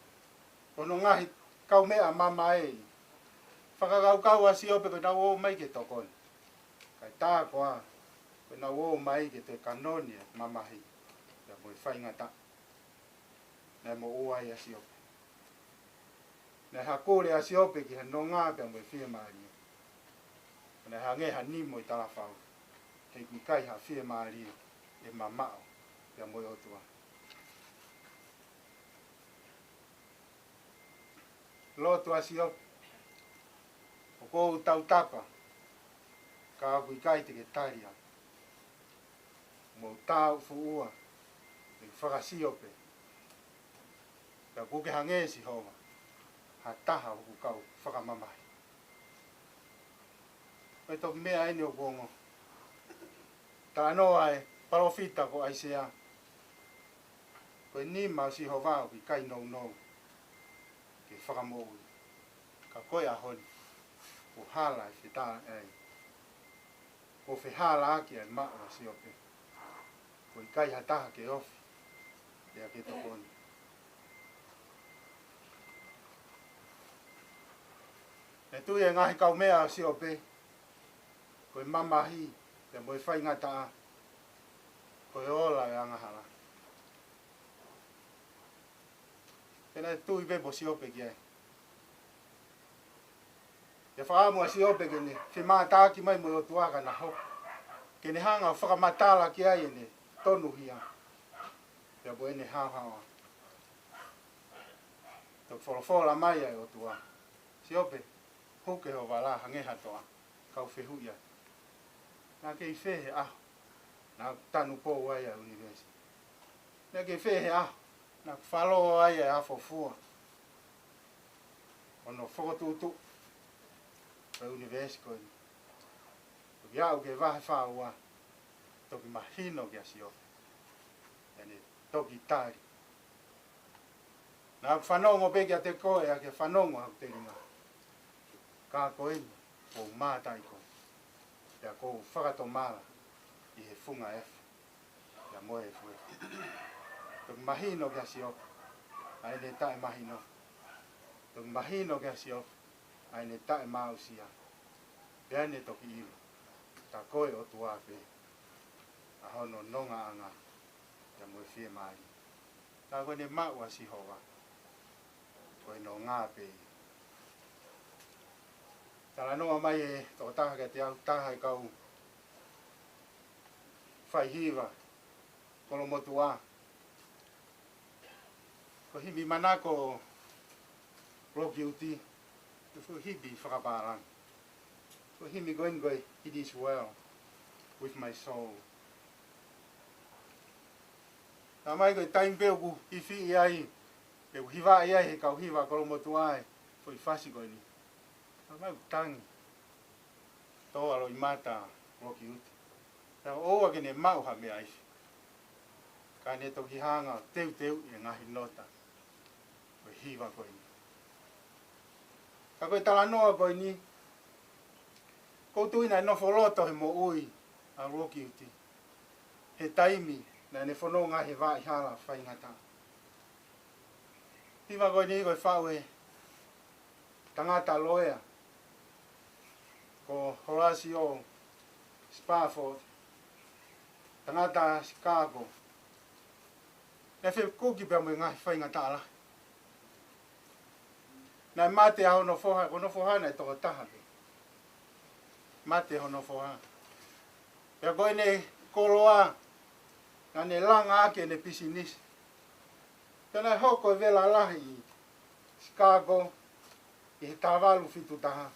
hono ngaahi kaumeʻa mamahi, fakakaukau ʻa Siope ko ʻenau ō mai ke tokoni. Kae tā koā, ko ʻenau ō mai ke toe kanoni e mamahi pea mo e faingataʻa naʻe moʻua ai ʻa Siope. Naʻe hakule ʻa Siope ki he nonga pea mo e fiemālie. Naʻe hangē ha nimo ʻi talafau, he ʻoku ʻikai ha fiemālie ʻe mamaʻo pea mo e ʻOtua. Lotu ʻa Siope, ʻoku ou tautapa, ka ʻoku ʻikai te ke tali au. Mou tāufuʻua, ʻe fakasio pē. Pea ʻoku ke hangē Sihova, ha taha ʻoku kau fakamamahi. Ko e toki meʻa eni ʻoku ongo. Talanoa e palōfita ko ʻAisea, ko e nima ʻo Sihova ʻoku ʻikai nounou ke fakamoʻui. Ka ko e ʻaho ni, kuo hala e fetā ai. Kuo fehālaaki ʻa e maʻu ʻa Siope. ʻOku ʻikai ha taha ke ofi, pea ke tokoni. Naʻe tui e ngaahi kaumeʻa ʻo Siope, ko e mamahi, pea mo e faingataʻa, ko e ola e angahala. Pea naʻe tui pē pē ʻa Siope ki ai. Pea fakaʻamu ʻa Siope ke ne femātaaki mai mo e ʻOtua ka na hoko. Ke ne hanga ʻo fakamatala ki ai ʻene tonuhia, pea mo ʻene haohaoa. Toki folofola mai ʻa e ʻOtua, Siope, huke ho vala hangē ha toa, kau fehuʻi atu. Naʻa ke ʻi fē he ʻaho naʻa ku tanupou ai ʻa e ʻunivēsi? Naʻa ke ʻi fē he ʻaho naʻa ku falō ai ʻa e afo fua, ʻo ne fokotuʻutuʻu ʻa e ʻunivēsi ko eni? Toki aʻu ki he vahe fā ua, toki mahino kia Siope. Pea ne toki tali, naʻa ku fanongo pē kiate koe ʻaki e fanongo ʻa hoku telinga. Ka ko eni, kuo u mātā ʻi koe, pea kuo u fakatomala ʻi he funga efu, pea mo e efuefu. Toki mahino kia Siope ʻa ʻene taʻemahino. Toki mahino kia Siope ʻa ʻene taʻemāʻusia. Pea ne toki ʻilo, tā ko e ʻOtua pē ʻa hono nongaʻanga, pea mo e fiemālie. Tā ko ʻene maʻu ʻa Sihova, ko e nonga pē ia. Talanoa mai e tokotaha kiate au, taha e kau faihiva Kolomotuʻa, ko e himi manako ʻo Loki Uti, ko e himi fakapālangi. Ko e himi ko eni ko e It Is Well With My Soul. Tā mai ko e taimi pē ʻoku hifiʻi ai, pe ʻoku hivaʻi ai he kau hiva Kolomotuʻa e foʻi fasi ko eni, tā mai ʻoku tangi tō ʻa loʻimata ʻo Loki Uti. Pea ʻoua ke ne maʻu ha meʻa ifi, ka ne toki hanga ʻo teuteuʻi e ngaahi nota ʻo e hiva ko eni. Ka ko e talanoa ko eni, ʻoku ou tui naʻe nofo loto he moʻui ʻa Loki Uti he taimi naʻa ne fononga he vaʻa hala faingataʻa. Hiva ko eni ko e faʻu ʻe he tangata loea ko Horatio Spafford, tangata Chicago. Naʻe fekuki pea mo e ngaahi faingataʻa lahi. Naʻe mate ʻa hono foha, ko hono foha naʻe tokotaha pē. Mate hono foha. Pea ko ʻene koloa naʻa ne langa ʻaki ʻene pisinisi. Pea naʻe hoko e vela lahi ʻi Chicago ʻi he taha valu fitu taha.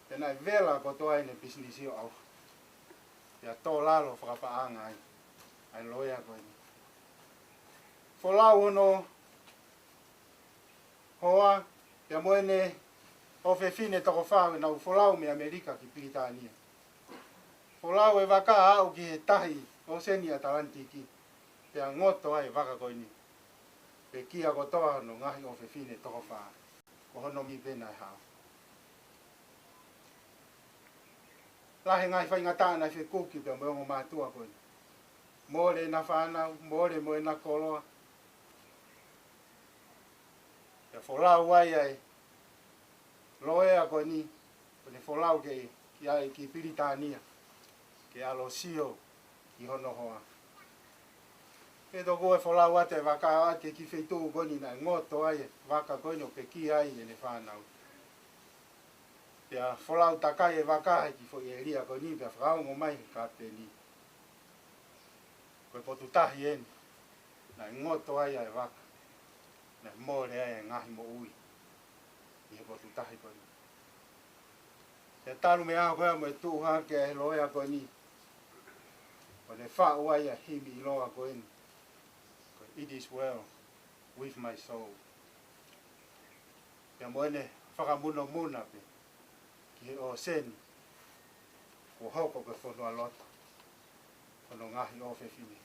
Pea naʻe vela kotoa ʻene pisinisi ʻo ʻauha. Pea tō lalo fakapaʻanga ai ʻa e loea ko eni. Folau hono hoa, pea mo ʻene ʻofefine toko fā, ʻenau folau mei ʻAmelika ki Pilitānia. Folau e vaka ʻo aʻu ki he tahi ʻōseni ʻAtalantiki, pea ngoto ai e vaka ko eni. Pekia kotoa hono ngaahi ʻofefine toko fā. Ko hono mi pē naʻe hao. Lahi e ngaahi faingataʻa naʻe fekuki pea mo e ongo mātuʻa ko eni. Mole ʻena fānau, mole mo ʻena koloa. Pea folau ai ʻa e loea ko eni, ko ʻene folau ki, ki ai ki Pilitānia, ke ʻalu ʻo sio ki hono hoa. Pea toki folau atu e vaka ʻo aʻu ki he kiʻi feituʻu ko eni naʻe ngoto ai e vaka ko eni ʻo pekia ai ʻene fānau. Pea folau takai e vaka he kiʻi foʻi ʻēlia ko eni, pea fakaongo mai ʻe he kapiteni: Ko e potu tahi eni naʻe ngoto ai ʻa e vaka, naʻe mole ai e ngaahi moʻui ʻi he potu tahi ko eni. Pea talu mei ai ko ia mo e tuʻu hake e loea ko eni, ʻo ne faʻu ai ʻa e himi ʻiloa ko eni, ko e It Is Well With My Soul. Pea mo ʻene fakamunomuna pē ki he ʻōseni kuo hoko ko e fonualoto hono ngaahi ʻofefine.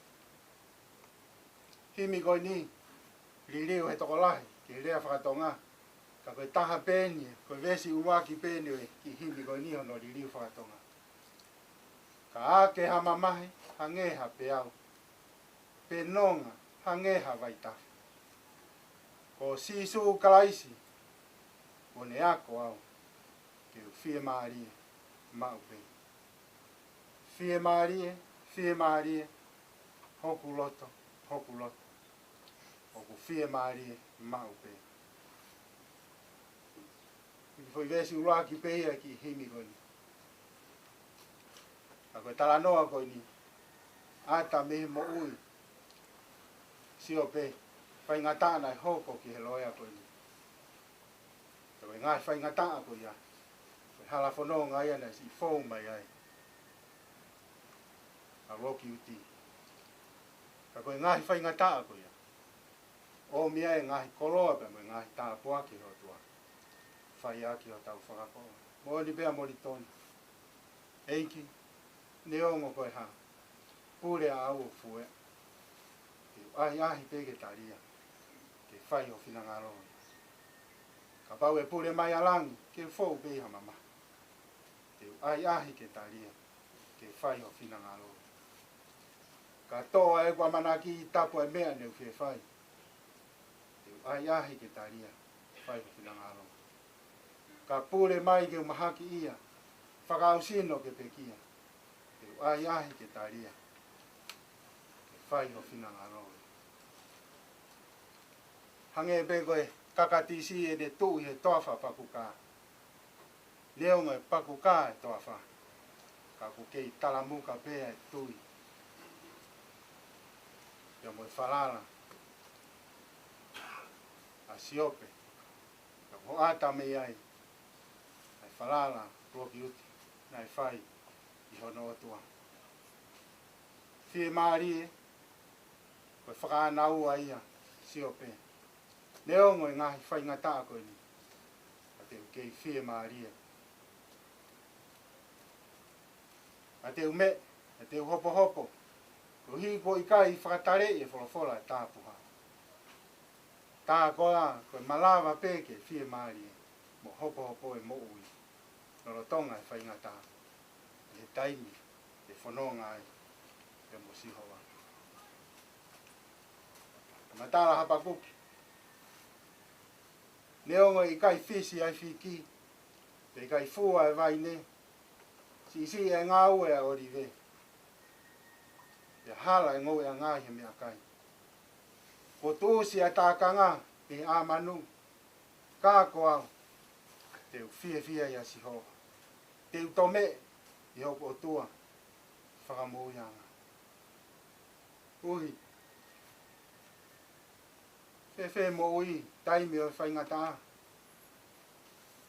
Himi ko eni, liliu he tokolahi ki he lea fakatonga, ka ko e taha pē eni, ko e veesi ʻuluaki pē eni ʻo e kiʻi himi ko eni hono liliu fakatonga: Ka ake ha mamahi hangē ha peau, pe nonga hangē ha vaitafe, ko Sīsū Kalaisi kuo ne ako au ke u fiemālie maʻu pē. Fiemālie, fiemālie, hoku loto, hoku loto, ʻoku fiemālie maʻu pē. Ko e foʻi veesi ʻuluaki pē ia e kiʻi himi ko eni. Ka ko e talanoa ko eni, ʻata mei he moʻui ʻa Siope, faingataʻa naʻe hoko ki he loea ko eni. Ka ko e ngaahi faingataʻa ko ia, ko e hala fononga ia naʻe siʻi fou mai ai ʻa Loki Uti. Ka ko e ngaahi faingataʻa ko ia, ʻomi ai e ngaahi koloa pea mo e ngaahi tāpuaki ʻa e ʻOtua, fai ʻaki hotau fakakaukau. Moʻoni pē ʻa Molitoni: ʻEiki, neongo ko e hā, pule ʻa au ʻo fueʻa, te u ʻahiʻahi pē ke talia, ke fai ho finangalo. Kapau ʻe pule mai ʻa langi ke fou pē ʻi ha mamahi, te u ʻahiʻahi ke talia, ke fai ho finangalo. Ka toʻo ʻa ʻeku ʻamanaki, tapu ʻa e meʻa ne u fie fai, te u ʻahiʻahi ke talia, fai ho finangalo. Ka pule mai ke u mahakiʻia, fakaʻau sino ke pekia, te u ʻahiʻahi ke talia, ke fai ho finangalo. Hangē pē ko e kakatisi ʻene tuʻu ʻi he toafa pakukā. Neongo e pakukā e toafa, ka ʻoku kei talamuka pē ʻa e tui pea mo e falala ʻa Siope, ka ʻoku hoʻata mei ai ʻa e falala Loki Uti naʻe fai ʻi hono ʻOtua. Fiemālie, ko e fakaʻānaua ia ʻa Siope. Neongo e ngaahi faingataʻa ko eni, ka te u kei fiemālie. Ka te u meʻa, ka te u hopohopo, koeʻuhi kuo ʻikai fakataleʻi e folofola ʻa e Tapuha. Tā koā, ko e malava pē ke fiemālie mo hopohopo e moʻui lolotonga e faingataʻa, ʻi he taimi ʻe fononga ai pea mo Sihova. Matala Hapakuki: Neongo ʻe ʻikai fisi ʻa e fiki, pe ʻikai fua e vaine, siʻisiʻi e ngāue ʻa e ʻōlive, pea hala e ngoueʻanga ʻi he meʻakai, kuo tuʻusi ʻa e tākanga ʻi he ʻā manu, ka ko au, te u fiefia ʻia Sihova, te u tomeʻe ʻi hoku ʻOtua fakamoʻuiʻanga. ʻUhi, fēfē moʻui taimi ʻo e faingataʻa?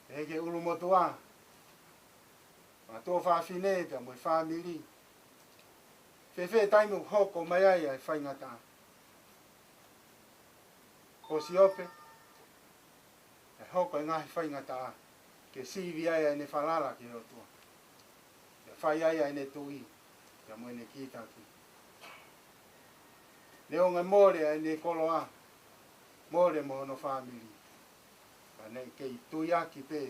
ʻE he ke ʻulumotuʻa, fanga tuofāfine pea mo e fāmili, Fēfē taimi ʻoku hoko mai ai ʻa e faingataʻa? Ko Siope, ʻe hoko e ngaahi faingataʻa ke sivi ai ʻene falala ki he ʻOtua, ke fai ai ʻene tui, pea mo ʻene kītaki. Neongo e mole ʻa ʻene koloa, mole mo hono fāmili, ka naʻe kei tuiaki pē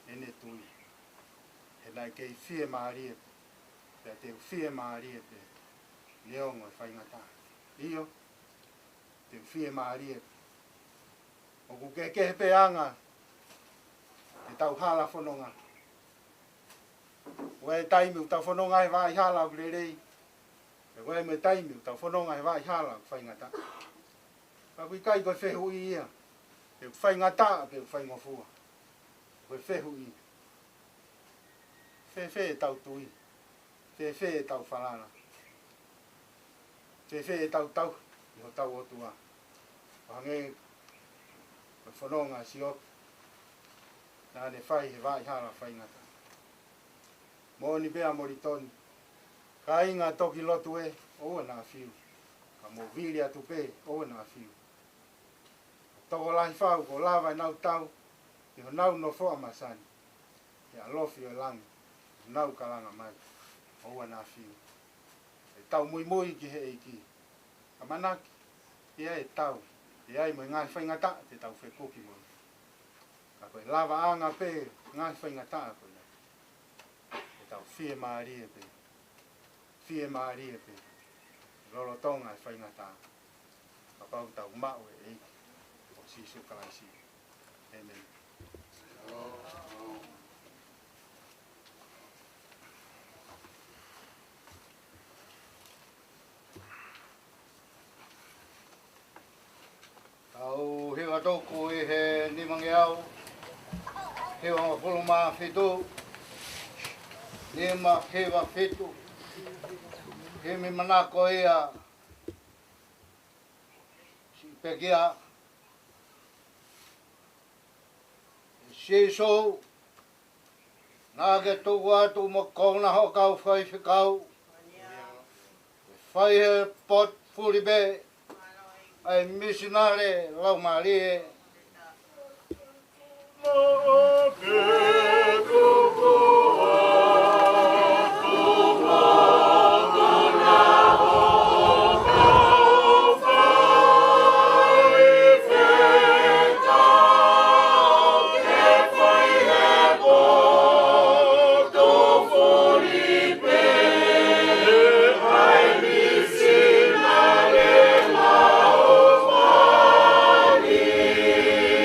ʻene tui. He naʻe kei fiemālie pē, pea te u fiemālie pē neongo e faingataʻa. ʻIo, te u fiemālie pē. ʻOku kehekehe pē anga ʻetau hala fononga. ʻOku ʻi ai e taimi ʻoku tau fononga he vaʻa hala ʻoku lelei, pea ʻoku ʻi ai mo e taimi ʻoku tau fononga he vaʻa hala ʻoku faingataʻa. Ka ʻoku ʻikai ko e fehuʻi ia pe ʻoku faingataʻa pe ʻoku faingofua. Ko e fehuʻi, fēfē ʻetau tui? Fēfē ʻetau falala? Fēfē ʻetau tauhi ʻi hotau ʻOtua? ʻO hangē ko e fononga ʻa Siope naʻa ne fai he vaʻa hala faingataʻa. Moʻoni pē ʻa Molitoni, kāinga toki lotu ē, ʻoua naʻa fiu. Ka mou vili atu pē, ʻoua naʻa fiu. Tokolahi fau kuo lava ʻenau tau ʻi honau nofoʻa masani, he ʻalofi ʻo e langi ʻoku nau kalanga mai, ʻoua naʻa fiu. ʻEtau muimui ki he ʻEiki. ʻAmanaki, ʻe ʻi ai e tau, ʻe ʻi ai mo e ngaahi faingataʻa te tau fekuki mo ia. Ka ko e lavaʻanga pē ngaahi faingataʻa ko ia, ʻe tau fiemālie pē, fiemālie pē lolotonga e faingataʻa. Kapau te tau maʻu e ʻEiki ko Sīsū Kalaisi. ʻĒmeni. Tau hiva toko ʻi he nimangeau hivangofulu mā fitu, nima hiva fitu. Himi manako ia, siʻi pekia. Sīsū, naʻa ke tuku atu mo kona hoʻo kau faifekau ke fai he potu fulipē ʻa e misinale laumālie.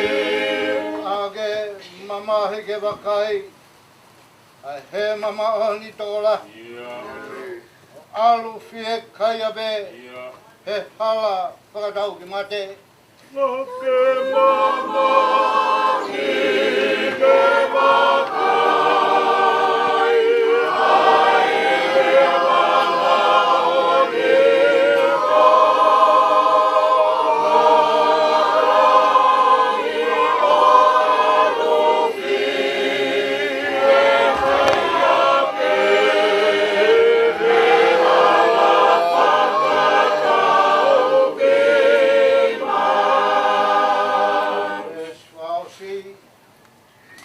ʻA ke mamahi ke vakai ʻa e hema māʻoniʻoni tokolahi. ʻO ʻalu fiekaia pē he hala fakatau ki mate.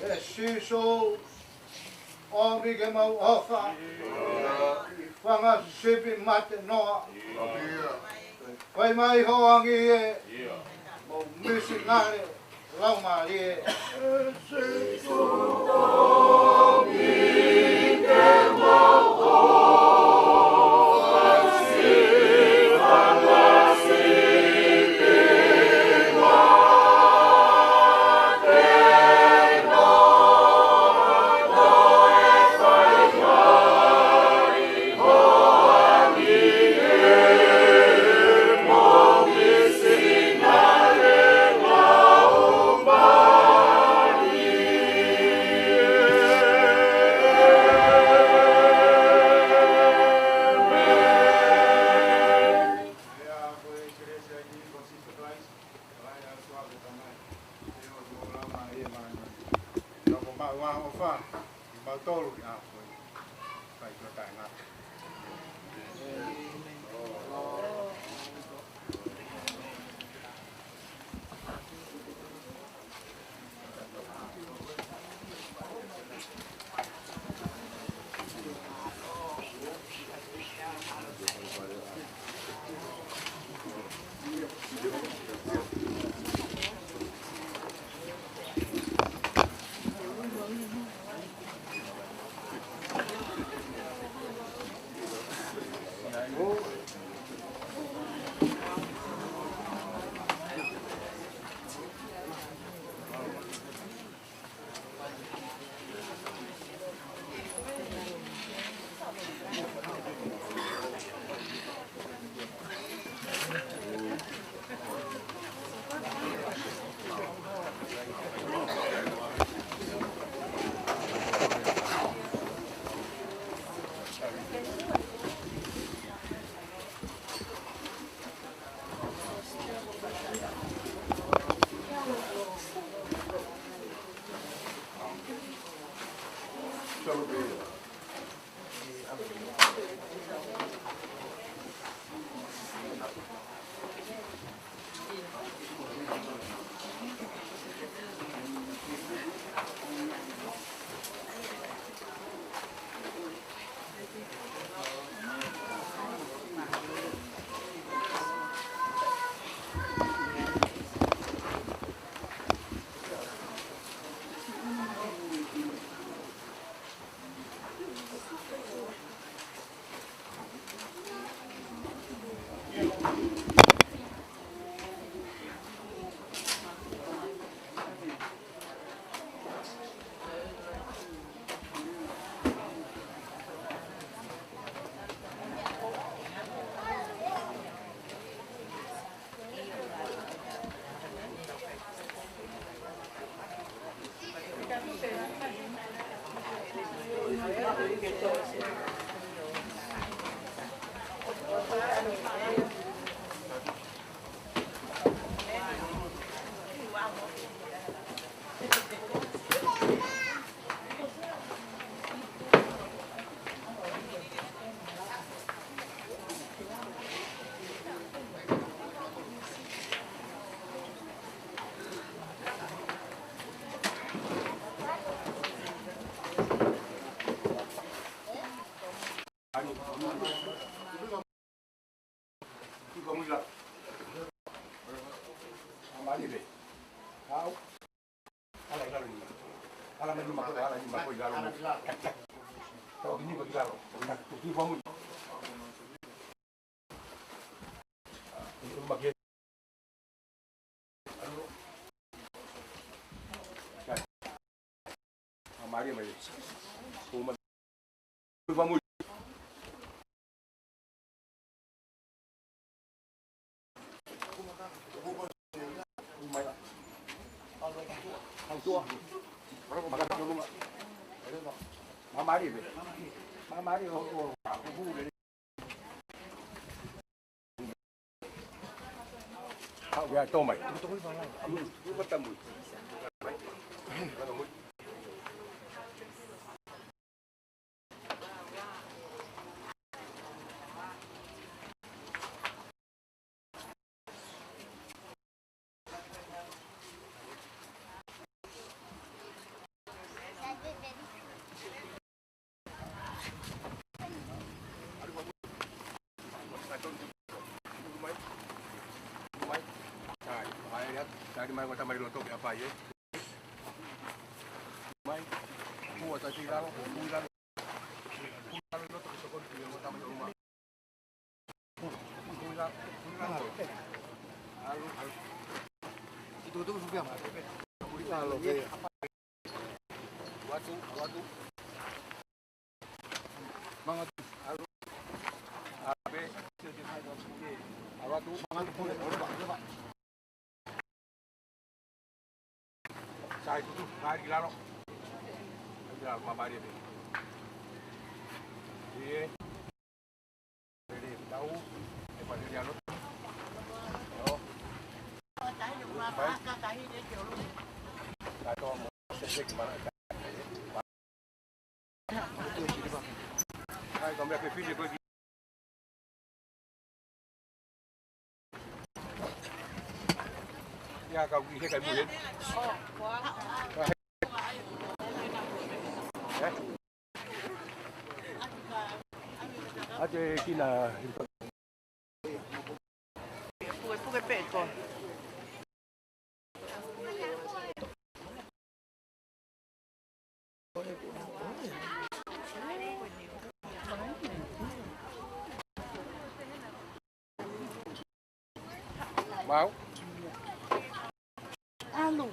ʻE Sīsū, ʻomi ke mau ʻofa ʻi he fanga sipi mate noa. Fai mai hoʻo angi ē, mau misinale laumālie. Ate kina. Puke, puke pē ko. Pau. ʻAlu.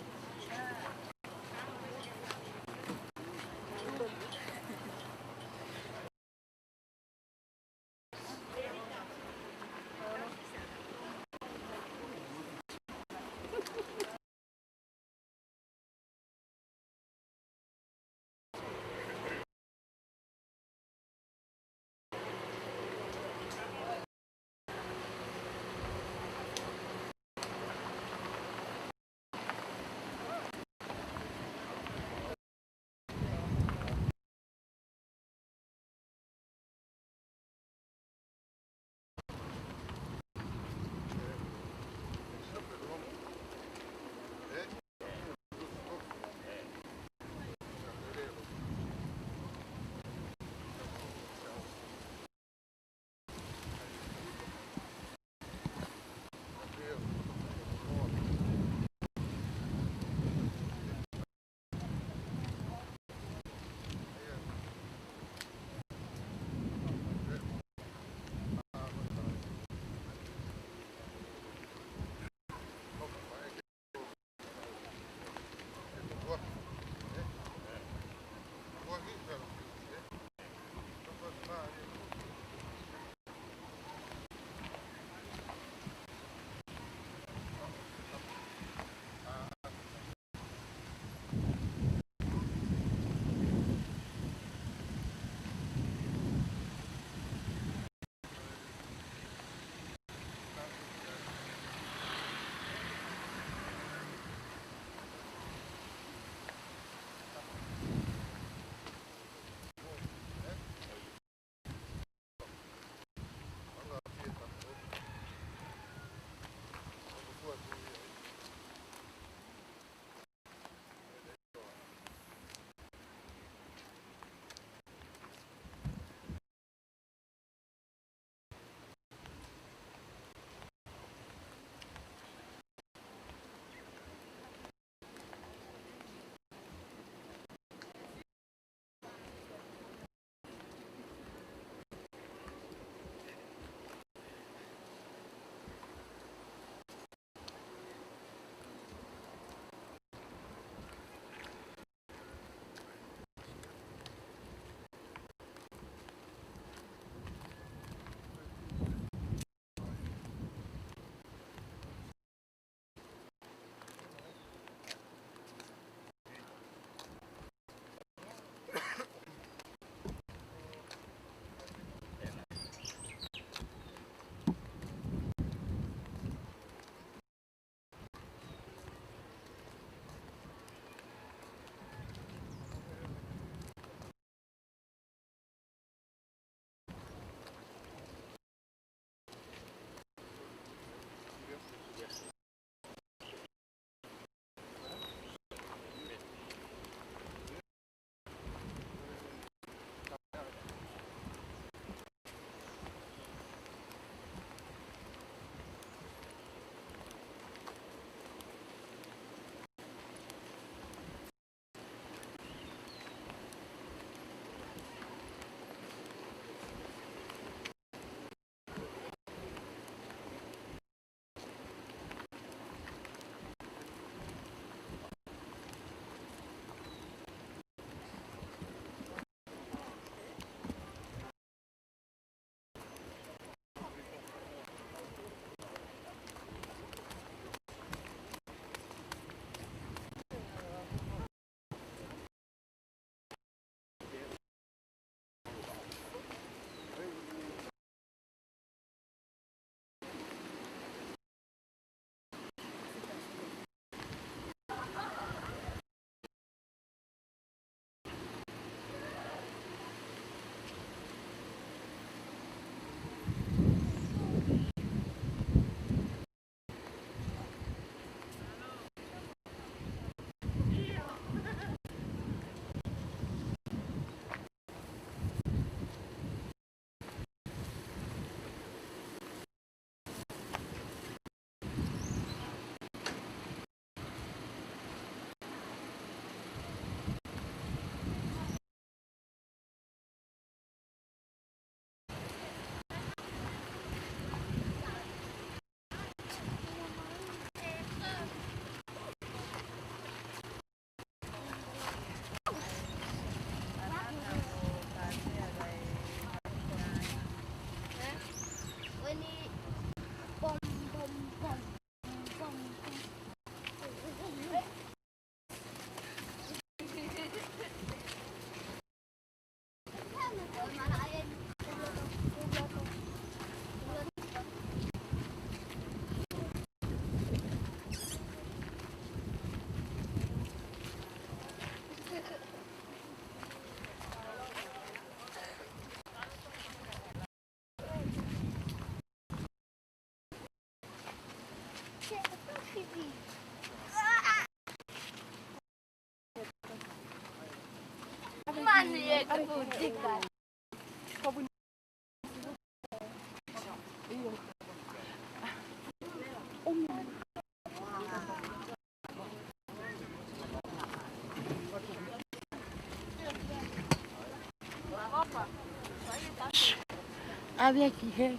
ʻAve ki he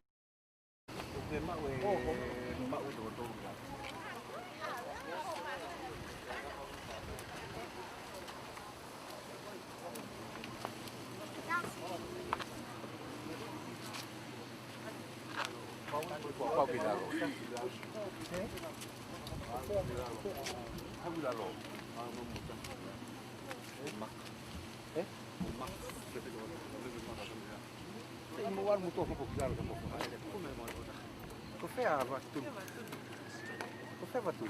Ko fē ʻa Vatu? Ko fē Vatu?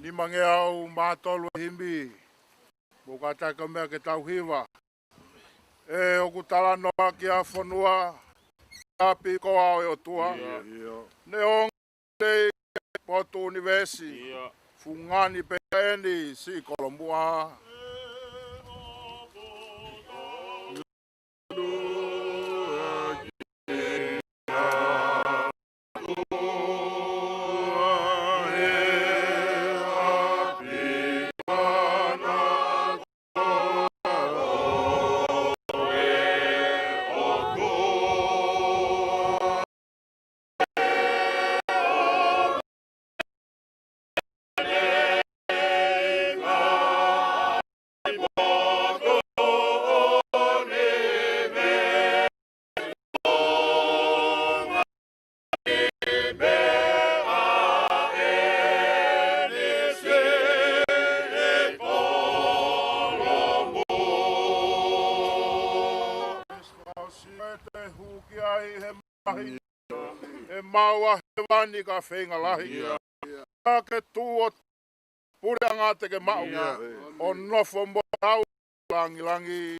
Nimangeau mā tolu e himi. Mou kātaki ʻo meʻa ke tau hiva. ʻE ʻoku talanoa ki he fonua, ʻapi koa ʻo e ʻOtua. ʻIo. Neongo e potu ʻunivēsi. ʻIo. Fungani pē eni siʻi kolomuʻa. ʻE maʻu ʻa hēvani ka feinga lahi. ʻIo. Ka ke tuʻu ʻo puleʻanga te ke maʻu. ʻIo. ʻO nofo mo tau langilangi.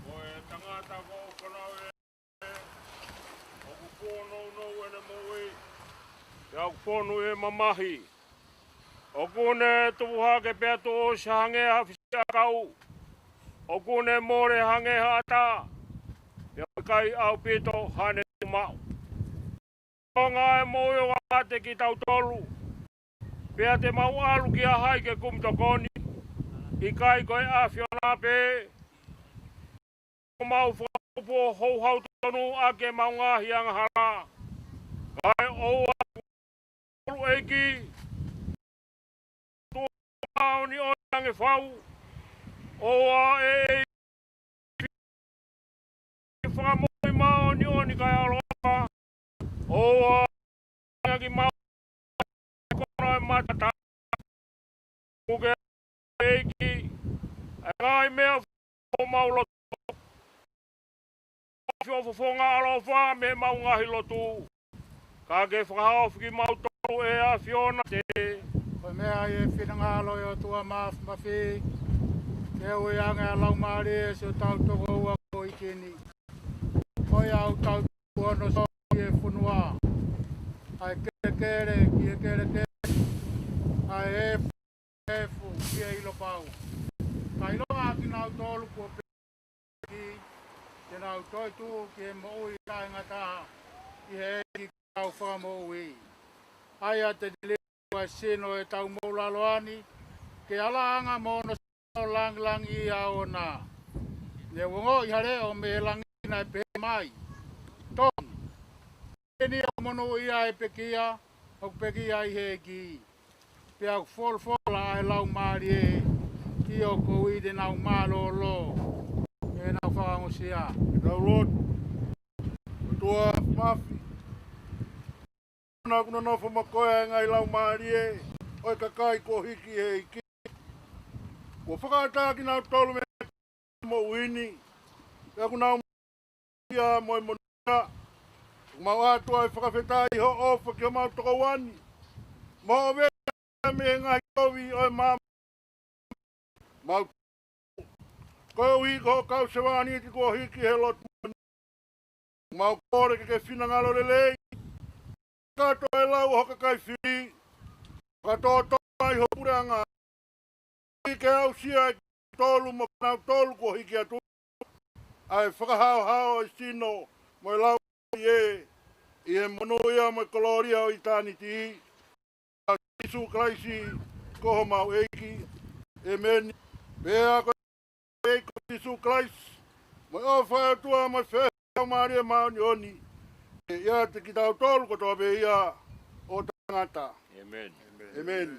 Ko e tangata ko Fanaue, ʻoku fōnounou ʻene moʻui, pea ʻoku fonu ʻi he mamahi. ʻOku ne tupu hake pea tuʻusi hangē ha fisiʻakau. ʻOku ne mole hangē ha ʻata, pea ʻoku ʻikai ʻaupito haʻane tuʻu maʻu. Ko e ngaahi moʻui ʻo e tangata kitautolu, pea te mau ʻalu kia hai ke kumi tokoni? ʻIkai ko e ʻAfiona pē? ʻOku mau fakaʻupu ʻo houhau tonu ʻaki ʻemau ngaahi angahala. Kae ʻoua ʻe ʻEiki, tuʻu māʻoniʻoni ange fau. ʻOua ʻe ʻEiki, fakamoʻui māʻoniʻoni kae ʻaloʻofa. ʻOua ʻe ʻaki mau kono e matata. Kuke ʻEiki, ʻa e ngaahi meʻa ʻoku mau lotu, ʻofa fofonga ʻaloʻofa mei heʻemau ngaahi lotu. Ka ke fakahaofi kimautolu ʻe ʻAfiona te. Ko e meʻa ʻi he finangalo ʻo e ʻOtua Māfimafi, ke ui ange ʻa e Laumālie ʻo siʻotau tokoua ko e ʻEiki ni. Ko ia ʻoku tau tuʻu hono sō ki he fonua. ʻA e kelekele ki he kelekele. ʻA e efu, efu ki he ʻilopau. Ka ʻiloa kinautolu kuo pehē ki, te nau toetuʻu ki he moʻui taʻengata ʻi he ʻEiki ko hotau Fakamoʻui. ʻA ia te liliu ʻa e sino ʻo ʻetau moʻulaloa ni, ke ala anga mo hono sino langilangiʻia ʻoʻona. Ne u ongoʻi ha leʻo mei he langi naʻe pehē mai, Tonu, eni ʻoku monūʻia e pekia, ʻoku pekia ʻi he ʻEiki. Pea ʻoku folofola ʻa e Laumālie, ʻio, ko ia te nau mālōlō, ʻe nau fakaongosia. Tau lotu. ʻOtua Māfimafi, ʻoku nonofo mo koe ʻa e ngaahi laumālie ʻo e kakai kuo hiki ʻe he ʻEiki. Kuo fakaʻatā kinautolu mei he moʻui ni. Pea ʻoku nau ia mo e monūʻia. ʻOku mau ʻoatu ʻa e fakafetaʻi ʻi hoʻo ʻofa ki homau tokoua ni. Mo ʻoua ʻe mei he ngaahi kovi ʻo e maama. Mau koeʻuhi ko hoʻo kau sevāniti kuo hiki he lotu. Mau kole ke ke finangalo lelei. Kakato e lau ʻo ho kakai fili. Fakatōtō mai ho puleʻanga, ke aʻusia ʻe kinautolu mo kinautolu kuo hiki atu ʻa e fakahaohaoa ʻo e sino mo e lau ʻi he, ʻi he monūʻia mo e kolōlia ʻo ʻitāniti. ʻIa Sīsū Kalaisi ko homau ʻEiki. ʻĒmeni. Pea ko e ʻEiki ko Sīsū Kalaisi, mo e ʻofa ʻa e ʻOtua, mo e feohi ʻa e Laumālie Māʻoniʻoni, ke ʻiate kitautolu kotoa pē ia ʻo taʻengata. ʻĒmeni. ʻĒmeni.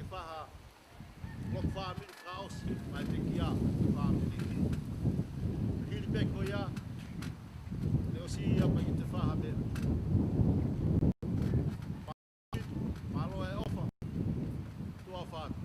ke fai ha lock family, ka ʻosi mai pē kia family. Hili pē ko ia, ʻe ʻosi ia pea ke te fai ha meʻa. Mālō e ʻofa. Tuʻa ʻofa atu.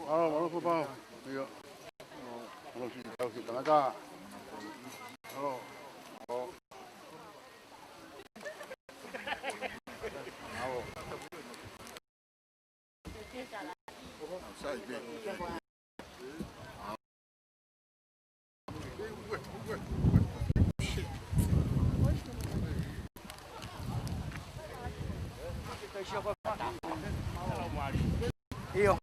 Mālō, mālō, Papau. Ia. Mālō, siʻi tau siʻi tangata. Mālō. Mālō. ʻIo.